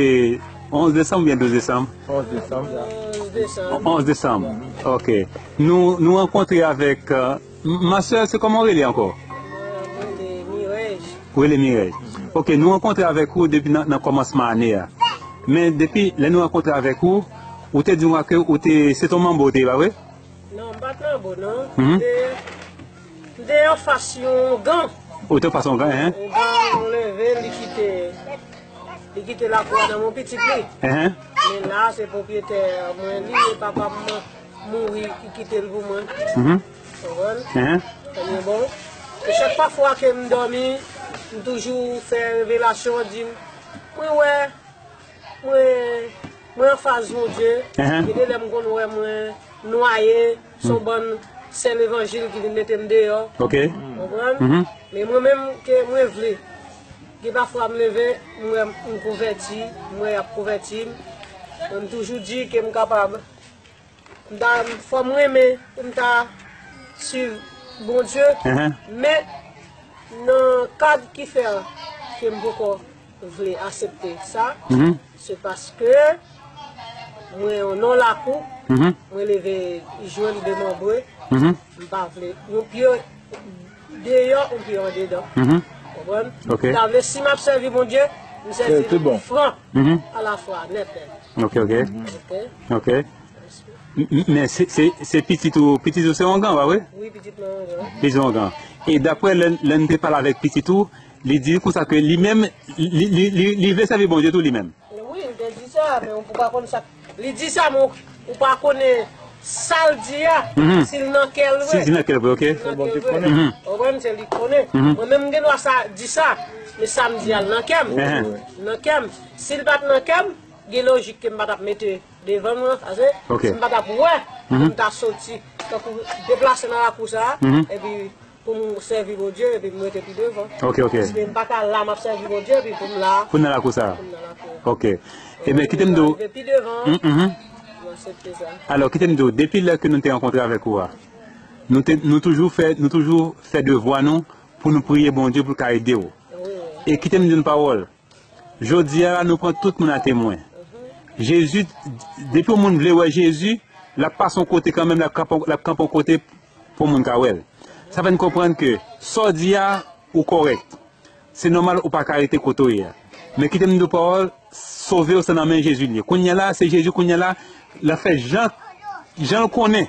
onz desanm oubyen douz desanm? Onz desanm. Onz desanm. Ok. Nou, nou rankontre avèk, euh, m-, ma sè, se kòman w rele ankò? Mwen rele Mirèj. Ou rele Mirèj. Ok, nou rankontre avèk ou depi nan, nan kòmansman ane a. Men depi lè nou rankontre avèk ou, ou te di mwen ke ou te, se te yon manbo ou te ye, pa vre? Non, m pa t manbo, non. M te, m te anfas yon ougan. Ou te anfas yon ougan, en? Ougan, mwen leve, li kite, li kite lakou a nan men pitit li. Men la, se pwopyetè mwen li, e papa m mouri, li kite l pou mwen. Konprann? Ebyen bon. E chak pa fwa ke m dòmi, m toujou fè revelasyon, di m, mwen wè, mwen, mwen anfas Bondye. Gen de lè m konn wè mwen nwaye, se yon bann sè levanjil ki vin mete m deyò. Konprann? Men mwen menm, ke mwen vle. Gen pafwa m leve, m wè m konvèti, m wè y ap konvèti m. Men m toujou di ke m kapab. M ta, fò m renmen pou m ta swiv Bondye, men nan kad ki fè ke m poko vle aksepte sa, se paske mwen yon non lakou, mwen leve jwenn demanbre, m pa vle yon pye deyò, yon pye andedan. Konprann? M ta vle, si m ap sèvi Bondye, m sèvi l fran, alafwa, nèt, nèt. Ok, ok. Ok. M-, m-, men se, se, se pitit ou, pitit ou se yon ougan, pa vre? Wi, pitit mwen yon ougan. Pitit yon ougan. E daprè lè, lè n te pale avèk pitit ou, li di konsa ke li menm, li, li, li, li vle sèvi Bondye tou li menm. Wi, m te di sa, men ou pa konn sa. Li di sa, men ou, ou pa konnen sa l di a, si l nan kè l vre. Si l nan kè l vre, ok. Si l nan kè l vre. Ou konprann, se li k konnen. Mwen menm, m gen dwa sa, di sa, men sa m di a, l nan kè m. Nan kè m. Si l pa t nan kè m, gen lojik ke m pa t ap mete devan mwen, paske si m pa t ap wè, pou m ta soti, tankou deplase nan lakou sa a, epi pou m sèvi Bondye, epi m rete pi devan. Ok, ok. Paske m pa ka la, m ap sèvi Bondye, epi pou m la. Pou m nan lakou sa a. Pou m nan lakou a. Ok. Ebyen, kite m di w. Rive pi devan, m aksepte sa. Alò, kite m di w, depi lè ke nou te rankontre avèk ou a, nou te, nou toujou fè, nou toujou fè devwa nou pou nou priye Bondye pou l ka ede w. Wi, wi. E kite m di w yon pawòl. Jodi a la, nou pran tout moun a temwen. Jezi, depi yon moun vle wè Jezi, l ap pase yon kote kanmenm, l ap kanpe, l ap kanpe yon kote pou moun ka wè l. Sa fè n konprann ke sa w di a, ou kòrèk. Se nòmal ou pa ka rete kote w ye a. Men kite m di w pawòl, sove w se nan men Jezi l ye. Kounye a la, se Jezi kounye a la, l ap fè jan, jan l konnen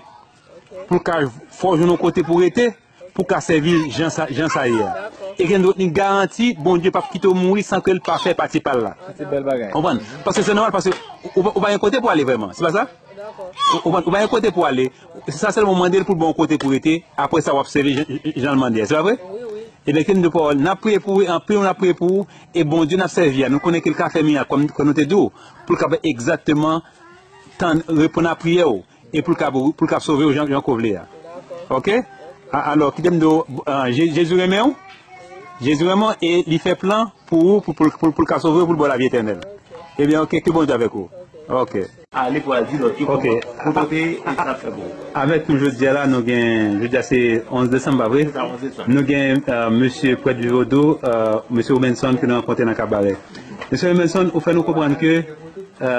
pou l ka fè w jwenn yon kote pou w rete, pou w ka sèvi l jan sa, jan sa ye a. E gen dòt li garanti, Bondye p ap kite w mouri san ke l pa fè pati pa l la. Sa se bèl bagay. Konprann? Paske se nòmal, paske ou, ou pa gen kote pou w ale vrèman. Se pa sa? Ou, ou, ou pa gen kote pou w ale. Se sa sèlman w mande l pou l ba w yon kote pou w rete. Apre sa, w ap sèvi jan, jan l mande a. Se pa vre? Ebyen, kite m di w pawòl. N ap priye pou ou, anpil moun ap priye pou ou. E Bondye n ap sèvi a, nou konnen ke l ka fè mirak, kòm, kòm nou te di w, pou l ka egzakteman tann, reponn a priyè w. E pou l ka, pou l ka sove w jan, jan ke w vle a. Oke? A, alò, kite m di w, a, Je-, Jezi renmen w. Jezi renmen w e li fè plan pou ou, pou, pou, pou, pou l ka sove w, pou l ba w lavi etènèl. Ebyen, oke, ke Bondye avèk ou. Oke. Ale pou al di lòt yo kòman, pou pote e sa n ap fè pou ou. Avèk nou jodi a la, nou gen, jodi a se onz desanm, pa vre? Se sa, onz desanm. Nou gen, e, mesye prèt vi vodou, e, mesye Robenson ke nou rankontre nan Kabarè. Mesye Robenson, ou fè nou konprann ke, e,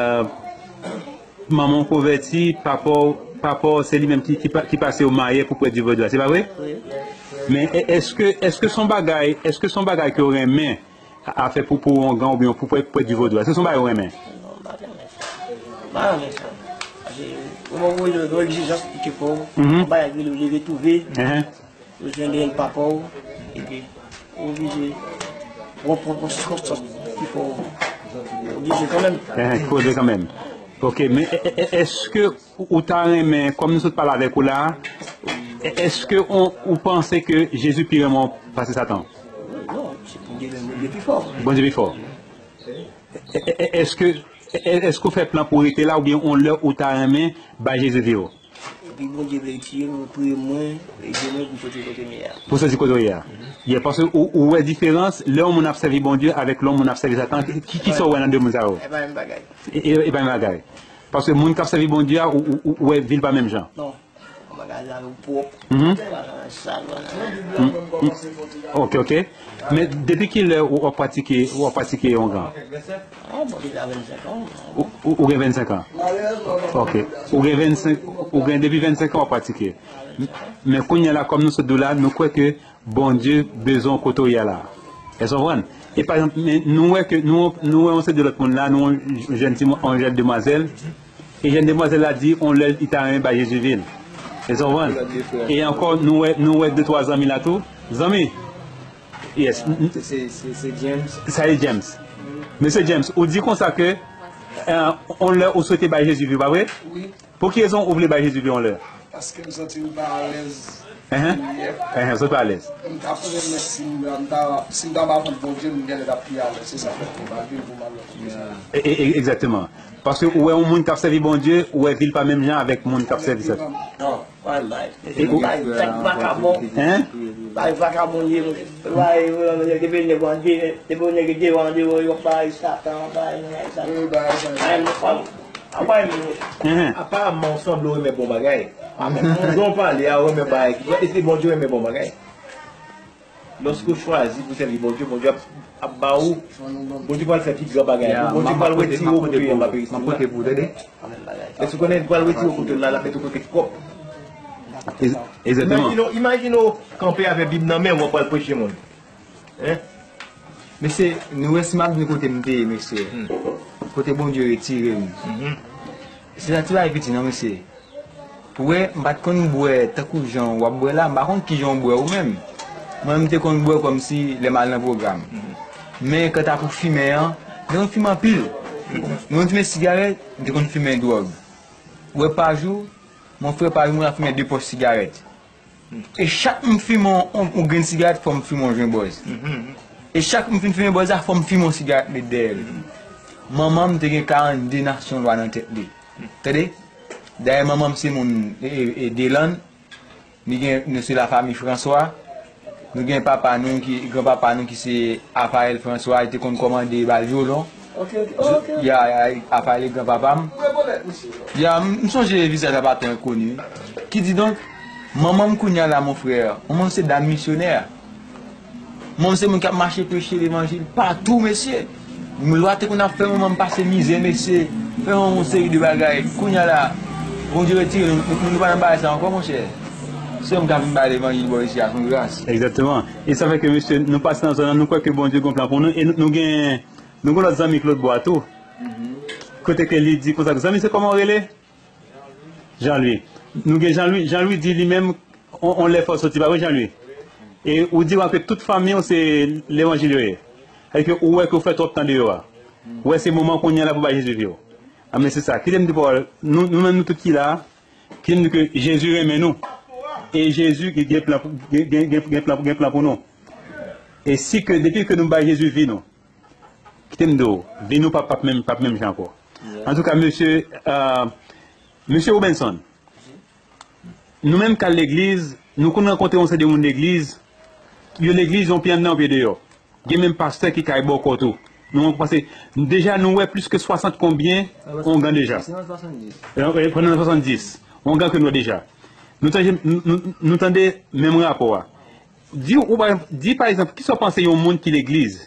manman w konvèti, papa w, papa w se li menm ki, ki pa-, ki pase w maryè pou prèt vi vodou a, se pa vre? Wi. Men e-, èske, èske se yon bagay, èske se yon bagay ke w renmen a, a fè pou, pou ongan oubyen pou prèt, prèt vi vodou a? Èske se yon bagay w renmen? Non, m pa renmen sa. M pa renmen sa. Paske, ou wè, ou wè, egzijans ki te fò, yon bagay ki rele leve twouve. Ou jwenn dèyè papa w, epi ou oblije pran, pran, pran sòt, sòt ki fò, ou oblije kanmenm. Ki koze kanmenm. Oke, men e, e, e, èske ou ta renmen, kòm nou sot pale avèk ou la, e, èske ou, ou panse ke Jezi pi renmen w pase Satan? Non, se pou Bondye, Bondye pi fò. Bondye pi fò. E, e, e, èske, e, e, èske ou fè plan pou rete la oubyen yon lè ou ta renmen bay Jezi vi w? Epi Bondye vle retire m, priye mwen, ede mwen pou m soti kote m ye a. Pou soti kote w ye a. Yeah, paske ou, ou wè diferans lè yon moun ap sèvi Bondye avèk lè yon moun ap sèvi Satan. Ki, ki, ki sa w wè nan de moun sa yo? E pa menm bagay. E, e, e pa menm bagay. Paske moun k ap sèvi Bondye a, ou, ou, ou wè vi l pa menm jan. Non. Bagay la yo pwòp. Mhm. Bagay sal, bagay. Mm, mm. Ok, ok. Men depi kilè ou, w ap pratike, w ap pratike ongan? Ah, bon, depi a vennsenk an. Ou, ou, ou gen vennsenk an? Ok. Ou gen vennsenk, ou gen depi vennsenk an w ap pratike. Men kounye a la, kòm nou sot di w la, nou kwè ke Bondye bezwen w kote w ye a la. Èske w konprann? E pa egzanp, men nou wè ke, nou, nou wè yon seri de lòt moun la, nou wè yon jèn timoun, yon jèn demwazèl, e jèn demwazèl la di, yon lè li ta renmen bay Jezi vi l. Èske w konprann? E ankò, nou wè, nou wè de twa zanmi la tou. Zanmi! Yes. Se, se, se James. Sa e James. Mesye James, ou di konsa ke, eh, yon lè ou swete bay Jezi vi w, pa vre? Wi. Pou ki rezon ou vle bay Jezi vi w yon lè? Paske m santi m pa alèz. Enhen. Enhen, ou santi w pa alèz. M t ap renmen si m, m ta, si m ta ba kont Bondye, m genlè t ap pi alèz. Se sa k fè m pa vin pou m al lòt kote. E, e, e, egzakteman. Paske ou wè yon moun k ap sèvi Bondye, ou wè vi l pa menm jan avèk moun k ap sèvi Satan. Non, pa bay. E, e, bay, bay vakabon. Hein? Bay vakabon ye, monchè. Bay, depi nèg an de, depi nèg devan de, yo bay Satan, bay, bay Satan. Bay, bay, bay. Apa e menm. Enhen. Aparamman, ou sanble w renmen bon bagay. Jan w pale a, ou renmen bagay. E se Bondye renmen bon bagay. Lòske w chwazi pou sèvi Bondye, Bondye ap, ap ba ou. Bondye pral fè pi gran bagay. Bondye pral retire w kote w ye anba peristil la. Èske w konnen li pral retire w kote w la, l ap mete w kote pwòp? Egzakteman. Imajine w, imajine w kanpe avèk Bib nan men w, w ap pral preche moun. Hein? Mesye, nou wè si m ap vin kote m te ye, mesye. Hmm. Kote Bondye retire m. Mhm. Se sa ti bagay piti non, mesye. Pou wè, m pa t konn bwè tankou jan w ap bwè la, m pa konn kijan w bwè ou menm. Mwen, m te konn bwè kòmsi lè m al nan pwogram. Mhm. Men kanta pou fimen an, m te konn fimen anpil. M te konn fimen sigarèt, m te konn fimen dwòg. Ou wè pa jou, mon frè, pa jou, mwen ap fimen de pòch sigarèt. E chak m fimen yon, yon, yon grenn sigarèt, fò m fimen yon jwen bòz. Mhm. E chak m fin fimen bòz la, fò m fimen yon sigarèt met dèyè l. Mhm. Manman m te gen karannde nasyon lwa nan tèt li. Tande? Dayè, manman m se moun, e, e, e, Delann. Li gen, nou se lafanmi Franswa. Nou gen papa nou ki, granpapa nou ki se Rafael Franswa, li te konn kòmande bal vyolon. Ok, ok, ok. Ya, ya, Rafael e granpapa m. Ou rekonèt misye, non? Ya, m, m sonje vizaj la pa twò enkoni. Kididonk, manman m kounye a la, mon frè, manman m se dam misyonè. Manman m se moun k ap mache preche levanjil patou, mesye. Lwa te konn ap fè manman m pase mizè, mesye. Fè yon seri de bagay. Kounye a la, Bondye retire nou, nou, nou pa nan bagay sa ankò, monchè. Se yon m ka vin bay levanjil bò isi a, son gras. Egzakteman. E sa fè ke, mesye, nou pase nan zòn nan, nou kwè ke Bondye gen yon plan pou nou. E nou, nou gen Nou gen lòt zanmi Claude Bois tou. Kote ke li di konsa, zanmi, se kòman w rele? Jean Louis. Nou gen Jean Louis, Jean Louis di li menm, on, on lè fò soti, pa vre, Jean Louis? E ou di w ke tout fanmi w se levanjil yo ye. Sètadi ke ou wè ke w fè twòp tan deyò a. Ou wè se moman kounye a la pou bay Jezi vi w. A, men se sa. Kite m di pawòl, nou, nou menm nou tout ki la, kite m di ke Jezi renmen nou. E Jezi gen, gen plan, gen, gen, gen, gen plan, gen plan pou nou. E si ke, depi ke nou bay Jezi vi nou, kite m di w, vi nou p ap, p ap menm, p ap menm jan ankò. Antouka, mesye, euh, mesye Robinson, nou menm k al legliz, nou konn rankontre yon seri de moun legliz, yo legliz, yon pye anndan, yon pye deyò. Gen menm pastè ki kay bòkò tou. Nou pase, deja nou wè plis ke swasant konbyen ongan deja. Se nan swasanndis. E, e, pandan swasanndis. Ongan ke nou wè deja. Nou tande, nou, nou, nou tande menm rapò a. Di, ou pa, di pa egzanp, kisa w panse yon moun ki legliz,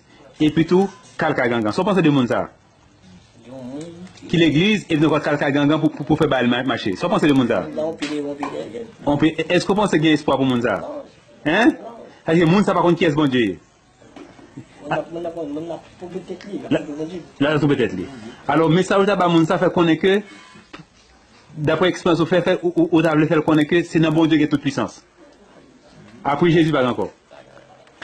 epi tou, k al kay gangan? Sa w panse de moun sa a? Yon moun ki legliz, epi tou, k al kay gangan pou, pou, pou fè bagay ma-, mache. Sa w panse de moun sa a? Nan yon pye, yon pye dèyè. Yon pye, èske w panse gen espwa pou moun sa a? Hein? Paske moun sa a pa konn kiyès Bondye ye. Moun nan, moun nan, moun nan twonpe tèt li, l ap twonpe Bondye. L ap twonpe tèt li. Alò, mesaj ou ta ba moun sa fè konnen ke, daprè eksperyans ou fè, fè, ou, ou, ou ta vle fè l konnen ke se nan Bondye gen tout pwisans. Apre Jezi pa gen ankò.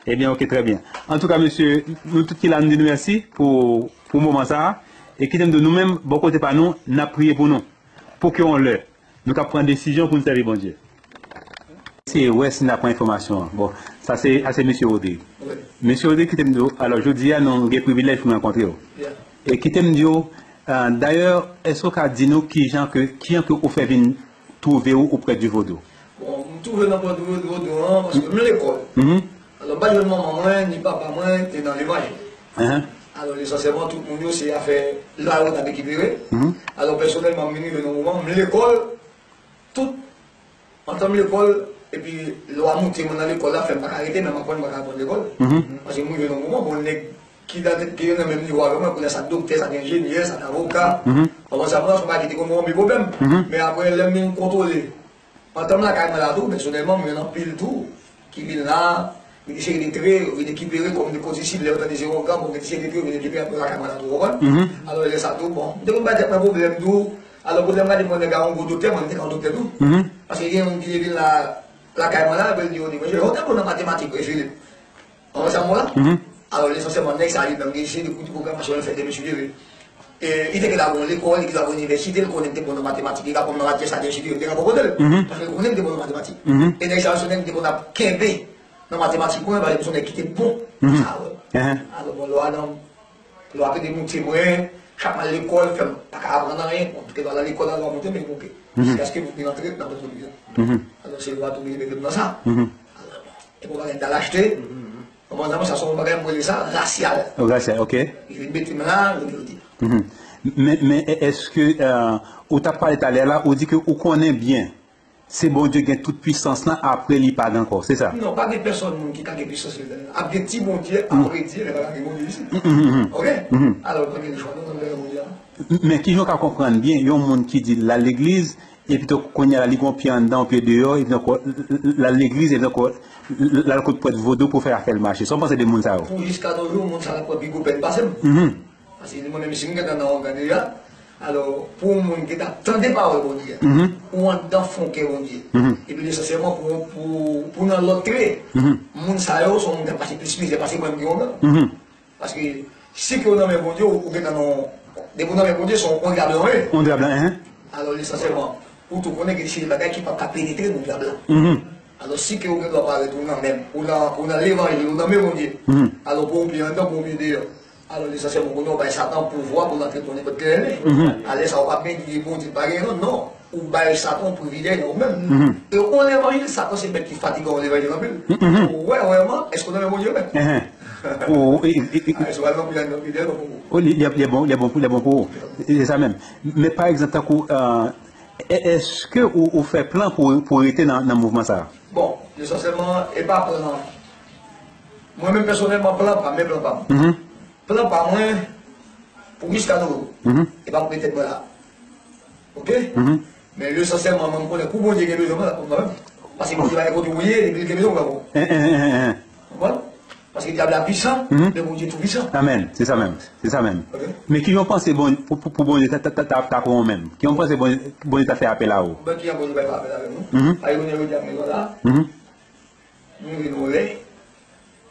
Ebyen, oke, trè byen. Antouka, mesye, nou tout ki la, nou di nou mèsi pou, pou moman sa a. E kite m di w, nou menm, bò kote pa nou, n ap priye pou nou. Pou ke yon lè, nou ka pran desizyon pou n sèvi Bondye. Se wè si n a pran enfòmasyon an. Bon, sa se, sa se mesye Rodrigue. Wi. Mesye Rodrigue, kite m di w, alò, jodi a, nou gen privilèj pou n rankontre w. Yeah. E kite m di w, euh, dayè, èske w ka di nou kijan ke, kijan ke ou fè vin twouve w oprè di vodou? Bon, m twouve nan pòt vodou an, paske m lekòl. Mhm. Alò, m pa t jwenn manman mwen, ni papa mwen te nan levanjil. Ahan. Alò, esansyèlman, tout moun yo, se afè lwa yo t ap ekipere. Mhm. Alò, pèsonèlman, m vin rive nan moman, m lekòl, tout, antan m lekòl, epi lwa moute mwen nan lekòl la, fè m pa ka rete, menm aprann, m pa ka aprann lekòl. Mhm. Paske m rive nan moman, bon, nèg ki nan, ki nan menm nivo avè mwen, kounye a sa doktè, sa enjenyè, sa avoka. Mhm. Anvan sa, mwen, se yon bagay ki te konn yon pil pwoblèm. Mhm. Men apre, lè m vin kontwole antan m lakay mwen la tou, pèsonèlman, m jwenn anpil tou ki vin la, gen de seri de trè, yo vin ekipere, kòm de kote sid, lè yo tande se yon gang, bon, gen de seri de trè, yo vin ekipere anpil lakay mwen la tou, w konprann? Mhm. Alò, lè sa tou, bon, m te konn bay tèt mwen pwoblèm tou. Alò, kote m gade mwen, nèg la yon gwo doktè, mwen, m te ka yon doktè tou. Mhm. Paske gen yon moun ki te vin la, lakay mwen la, epi l di, "Yo, di, mesye, yon tè bon nan matematik, vre, Philippe." Anvan sa, mwen la. Mhm. Alò, esansyèlman, nèg sa, li menm, li se de kou de pwogramasyon, li fè de mesye leve. E, li te gentan gon lekòl, li gentan gon inivèsite, li konnen li te bon nan matematik, li ka pran nan matyè sa, li te gentan gon kote l. Mhm. Paske li konnen li te bon nan matematik. Mhm. E nèg sa, se nèg ki te konn ap kenbe nan matematik mwen, paske se nèg ki te bon nan sa, wè. Mhm. Alò, bon, lwa nan, lwa te demoute mwen, chak mwen al lekòl, fè m pa ka aprann anyen. Bon, te lwa nan lekòl la, lwa moute, men oke. Mhm. Jiskaske m vin antre nan prizon. Mhm. Alò, se lwa tou ki te mete m nan sa. Mhm. Alò, bon, e pou bagay m t al achte. Mhm. Kòmandan mwen, sa se yon bagay, m rele sa rasyal. Rasyal, oke. Yo vin mete m la, yo vin di. Mhm. Men, men è-, èske, euh, ou t ap pale talè a la, ou di ke ou konnen byen, se Bondye gen tout pwisans lan, apre li pa gen ankò, se sa? Non, pa gen pèsòn moun ki ka gen pwisans li. Ap gen ti Bondye, apre Dye, men pa ka gen Bondye isit. Mhm, mhm, mhm. Oke? Mhm. Alò, pa gen lechwa, non, nan Bondye a. M-, men kijan w ka konprann byen yon moun ki di l al legliz, epi tou kounye a la, li gon pye anndan, yon pye deyò, epi ankò, l-, l-, l-, l-, al legliz, epi ankò, l-, l-, l-, al kot prèt vodou pou fè afè l mache. Sa w panse de moun sa yo? Pou jiska nos jours, moun sa yo ap pran pi gwo pèn pase m. Mhm. Paske mwen menm, si m gentan nan ògàn deja, alò, pou yon moun ki t ap tande pawòl Bondye, mhm, ou anndan fon kè Bondye, mhm, epi esansyèlman pou, pou, pou nan lòt trè, mhm, moun sa yo, se yon moun k ap pase plis mizè pase mwen, m gen ògàn. Mhm. Paske si ke w nan men Bondye, ou, ou gentan nan, depi w nan men Bondye, se yon, yon dyab lan w ye. Yon dyab lan, hein. Alò, esansyèlman, ou tou konnen gen de seri bagay ki p ap ka penetre nan dyab lan. Mhm. Alò, si ke ou gen dwa parèt ou nan men, ou nan, ou nan levanjil, ou nan men Bondye. Mhm. Alò, pou yon pye anndan, pou yon pye deyò. Alò, esansyèlman, kounye a, ou bay Satan pouvwa pou l antre nan nenpòt kilè l vle. Mhm. Alè sa, ou p ap menm di Bondye pa gen non, non. Ou bay Satan yon privilèj nan ou menm. Mhm. E yon levanjil, Satan se bèt ki fatigan yon levanjil anpil. Mhm. Ou wè, vrèman, èske w nan men Bondye menm? Ehe. Ou, e, e, e, a, èske w al nan prizon, nan prizon, non, pou ou? O, li, li, li bon, li bon pou, li bon pou ou. E, se sa menm. Men pa egzanp, tankou, euh, è-, èske ou, ou fè plan pou, pou rete nan, nan mouvman sa a? Bon, esansyèlman, e pa plan. Mwen menm, pèsonèlman, plan pa m, men plan pa m. Mhm. Plan pa mwen, pou jiska nou, mhm, e pa pou tèt mwen la. Oke? Mhm. Men lesansyèlman, mwen, m konnen pou Bondye gen bezwen mwen, l ap konn mwen menm. Paske Bondye pa gen kote ou ye, epi l gen bezwen mwen. Hein, hein, hein, hein, hein. Konprann? Paske dyab la pwisan, men Bondye tou pwisan. Amèn. Se sa menm. Se sa menm. Ok. Men ki jan w panse Bon-, pou, pou, pou Bondye ta, ta, ta, ta, ta pran w menm? Ki jan w panse Bondye, Bondye ta fè apèl a ou? Mwen ki jan Bondye fè apèl avè m, non? Mhm. Ayè, jodi a, mwen la. Mhm. Nou vin yon lè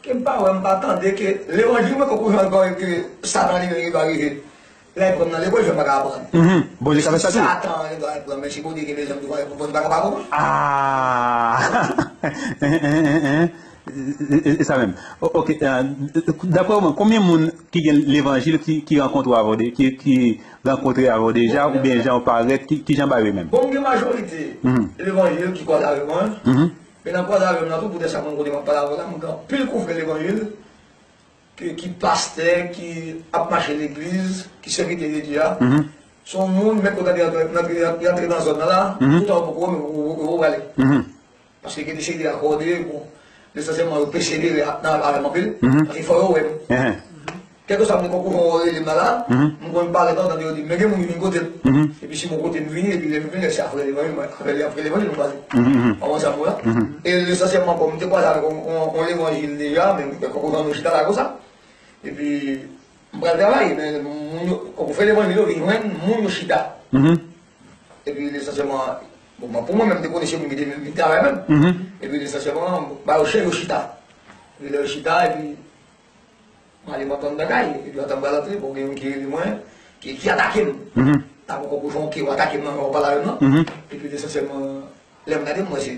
ke m pa wè, m pa tande ke levanjil mwen konkou jan ankò ke Satan li menm li va rive. Lè l pran m nan lekòl, jan m pa ka aprann. Mhm. Bondye ka fè sa tou. Satan li va pran, men si Bondye gen bezwen m tou, Bondye pa ka pa pran mwen. Ah! E, e, e, e, e. E, e, e sa menm. O-, ok, eh, daprè ou menm, konbyen moun ki gen levanjil ki, ki rankontre avè w de-, ki, ki rankontre avè w deja, oubyen jan w parèt, ki, ki jan bagay yo menm? Bon, m gen majorite levanjil ki kwaze avè mwen. Mhm. Men nan kwaze avè m nan tou, poutèt sa mwen kote m ap pale avè w la, mwen gen anpil konfrè levanjil ki, ki pastè, ki ap mache legliz, ki sèvitè de Dye a. Mhm. Se yon moun, mèt kote li antre, li antre, li antre nan zòn nan la, mhm, toutan ou poko wè, men ou, ou, ou, ou prale. Mhm. Paske gen de seri de akòde, bon, lesansyèlman yo pesevere a-, nan avè m anpil, mhm, paske fò yo wè m. Ehe. Kèlkeswa m te konkou jan yo rele m nan la, mhm, m konn parèt antann yo di, men gen moun ki vin kote m. Mhm. Epi si m kote m vini, epi lè m vini, se apre levanjil, mwen, apre, apre levanjil, nou pale. Mhm, mhm. Ou konprann sa m di w la? Mhm. E lesansyèlman, kòm m te kwaze avèk yon, yon, yon levanjil deja, men m te konkou jan nou chita la konsa. Epi, m pral travay, men moun yo, kòm ou fè levanjil yo, vin jwenn moun yo chita. Mhm. Epi, lesansyèlman, bon, mwen, pou mwen menm, m te konnen se moun ki te vin, vin travay menm. Mhm. Epi, lesansyèlman, ba yo chè, yo chita. Epi, lè yo chita, epi, mwen ale, mwen tann bagay. Epi, antan m pral antre, bon, gen youn ki rele mwen, ki, ki atake m. Mhm. Tankou kòk kochon, ki atake m nan, nan pale avè m nan. Mhm. Epi, lesansyèlman, lè m gade, m wè se,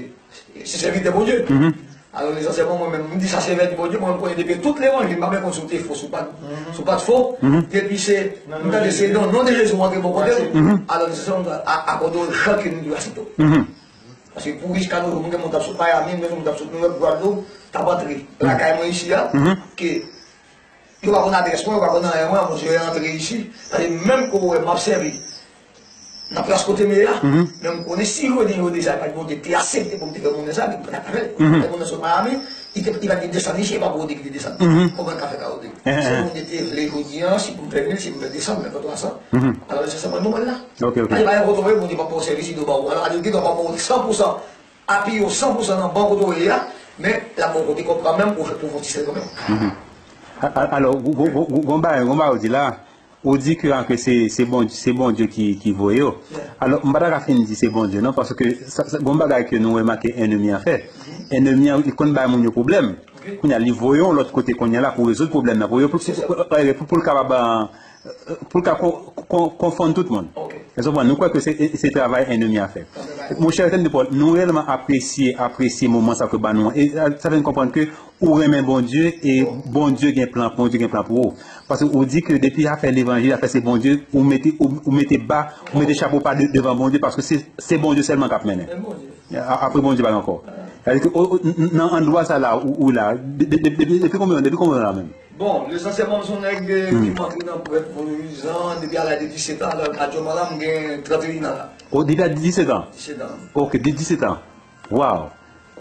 se sèvitè Bondye. Mhm. Alò, lesansyèlman, mwen menm, m di sa se vèdi Bondye, mwen, m konnen depi tout levanjil, m pa bezwen konn si w te fo, si w pa t, mhm, si w pa t fo, mhm, depi se, m tande se nan non de Jezi w antre bò kote m. Mhm. Alò, lesansyèlman, a, a kote w, chak youn di w aksepte w. Mhm. Paske pou jiska nou jou, m gen moun k ap sot Miami, m gen moun k ap sot Nouyòk, Gwadloup, t ap antre, mhm, lakay mwen isi a, mhm, ke yo pa konn adrès mwen, yo pa konn anyen mwen, bon, yo antre isi. Paske menm ke w wè m ap sèvi nan plas kote m ye a, mhm, men m konnen si jodi, jodi sa, pa t Bondye te aksepte pou m te fè moun sa, men m pa t ap fè l. Mhm. Lè moun nan sot Miami, li te, li pa t gen desann isi, e pa Bondye ki te desann. Mhm. Kòman l ka fè ka Bondye? Ehe. Si Bondye te vle jodi a, si pou m fè mil, si pou m fè de san, m fè twa san. Mhm. Alò, se sa mwen, nou mwen la. Ok, ok. Alè, pa yon kote w ye, Bondye pa ba w sèvis, li dwe ba w. Alò, Bondye dwe ba w san pou san. Apiye w san pou san nan ban kote w ye a, men l ap ba w kote kòb kanmenm pou, pou fè yon ti sèl kanmenm. Mhm. A, a, alò, gon, gon, gon, gon, gon bagay, gon bagay ou di la, ou di ke, a, ke se, se Bon, se Bondye ki, ki voye yo. Yeah. Alò, m pa ta ka fin di se Bondye, non, paske sa, sa, gon bagay ke nou remake ènmi an fè. Mhm. Ènmi an, li konn bay moun yo pwoblèm. Ok. Kounye a, li voye w lòt kote kounye a la pou rezoud pwoblèm nan, pou yo, pou, pou, pou, pou, pou l kapab, a, pou l ka kon-, kon-, konfonn tout moun. Ok. Èske w konprann? Nou kwè ke se, se travay ènmi a fè. Travay. Monchè Etienne de Paul, nou reyèlman apresye, apresye moman sa ke w ba nou an. E, a, sa fè n konprann ke ou renmen Bondye e Bondye gen plan, Bondye gen plan pou ou. Paske ou di ke depi afè levanjil, afè se Bondye, ou mete, ou, ou mete ba, ou mete chapo ba de-, devan Bondye, paske se, se Bondye sèlman k ap mennen. Men Bondye. A, apre Bondye pa gen ankò. Sètadi ke, o, o, n-, n-, nan andwa sa la, ou, ou la, de-, de-, de-, de-, depi konbyen, depi konbyen tan la menm? Bon, lesansyèlman, m se yon nèg, eh, hmm, ki antre nan pwèt vodouyizan depi a laj de disèt an, alò aktyèlman la, m gen trannteyen an la. O, depi a disèt an? Disèt an. Ok, de disèt an. Waw.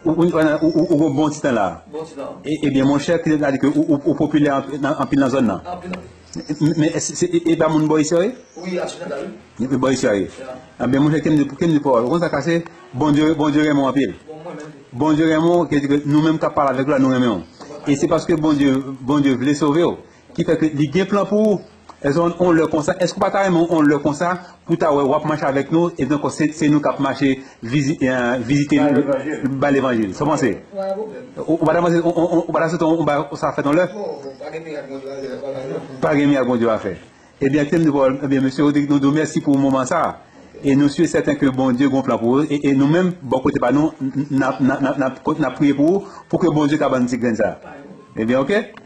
Ou, ou, ou, ou, ou gon bon ti tan la. Bon ti tan. E, ebyen, monchè, ki ta di ke ou, ou, ou popilè anp-, nan, anpil nan zòn nan. Anpil, anpil. Men, men, se, se, e, e pa moun bò isi a, wi? Wi, Asyonada, wi. Bò isi a, wi. Ya. Ebyen, monchè, ke m di, ke m di pou ou, ou konn sa k pase, Bondye, Bondye renmen w anpil. Bon, mwen menm tou. Bondye renmen w, ki di ke nou menm k ap pale avèk ou la, nou renmen w. E se paske Bondye, Bondye vle sove w, ki fè ke li gen plan pou ou. Èske on, on lè konsa, èske w pa ta renmen on lè konsa pou ta wè w ap mache avèk nou, epi ankò se, se nou k ap mache vizi-, eh, vizite, bay levanjil, bay levanjil. Sa w panse? Pa gen pwoblèm. Ou, ou pa ta panse, on, on, on, ou pa ta swete on, on bagay sa fèt on lè? Bon, bon, pa gen mirak Bondye va fè, pa gen mirak. Pa gen mirak Bondye va fè. Ebyen, ke m di pou, ebyen, mesye Rodrigue, nou di w mèsi pou moman sa a. E nou si e sèten ke Bondye gon plan pou ou. E, e nou menm, bò kote pa nou, n-, n-, n ap, n ap, n ap, n ap, n ap priye pou ou, pou ke Bondye ka ban n ti grenn sa a. Ebyen, ok?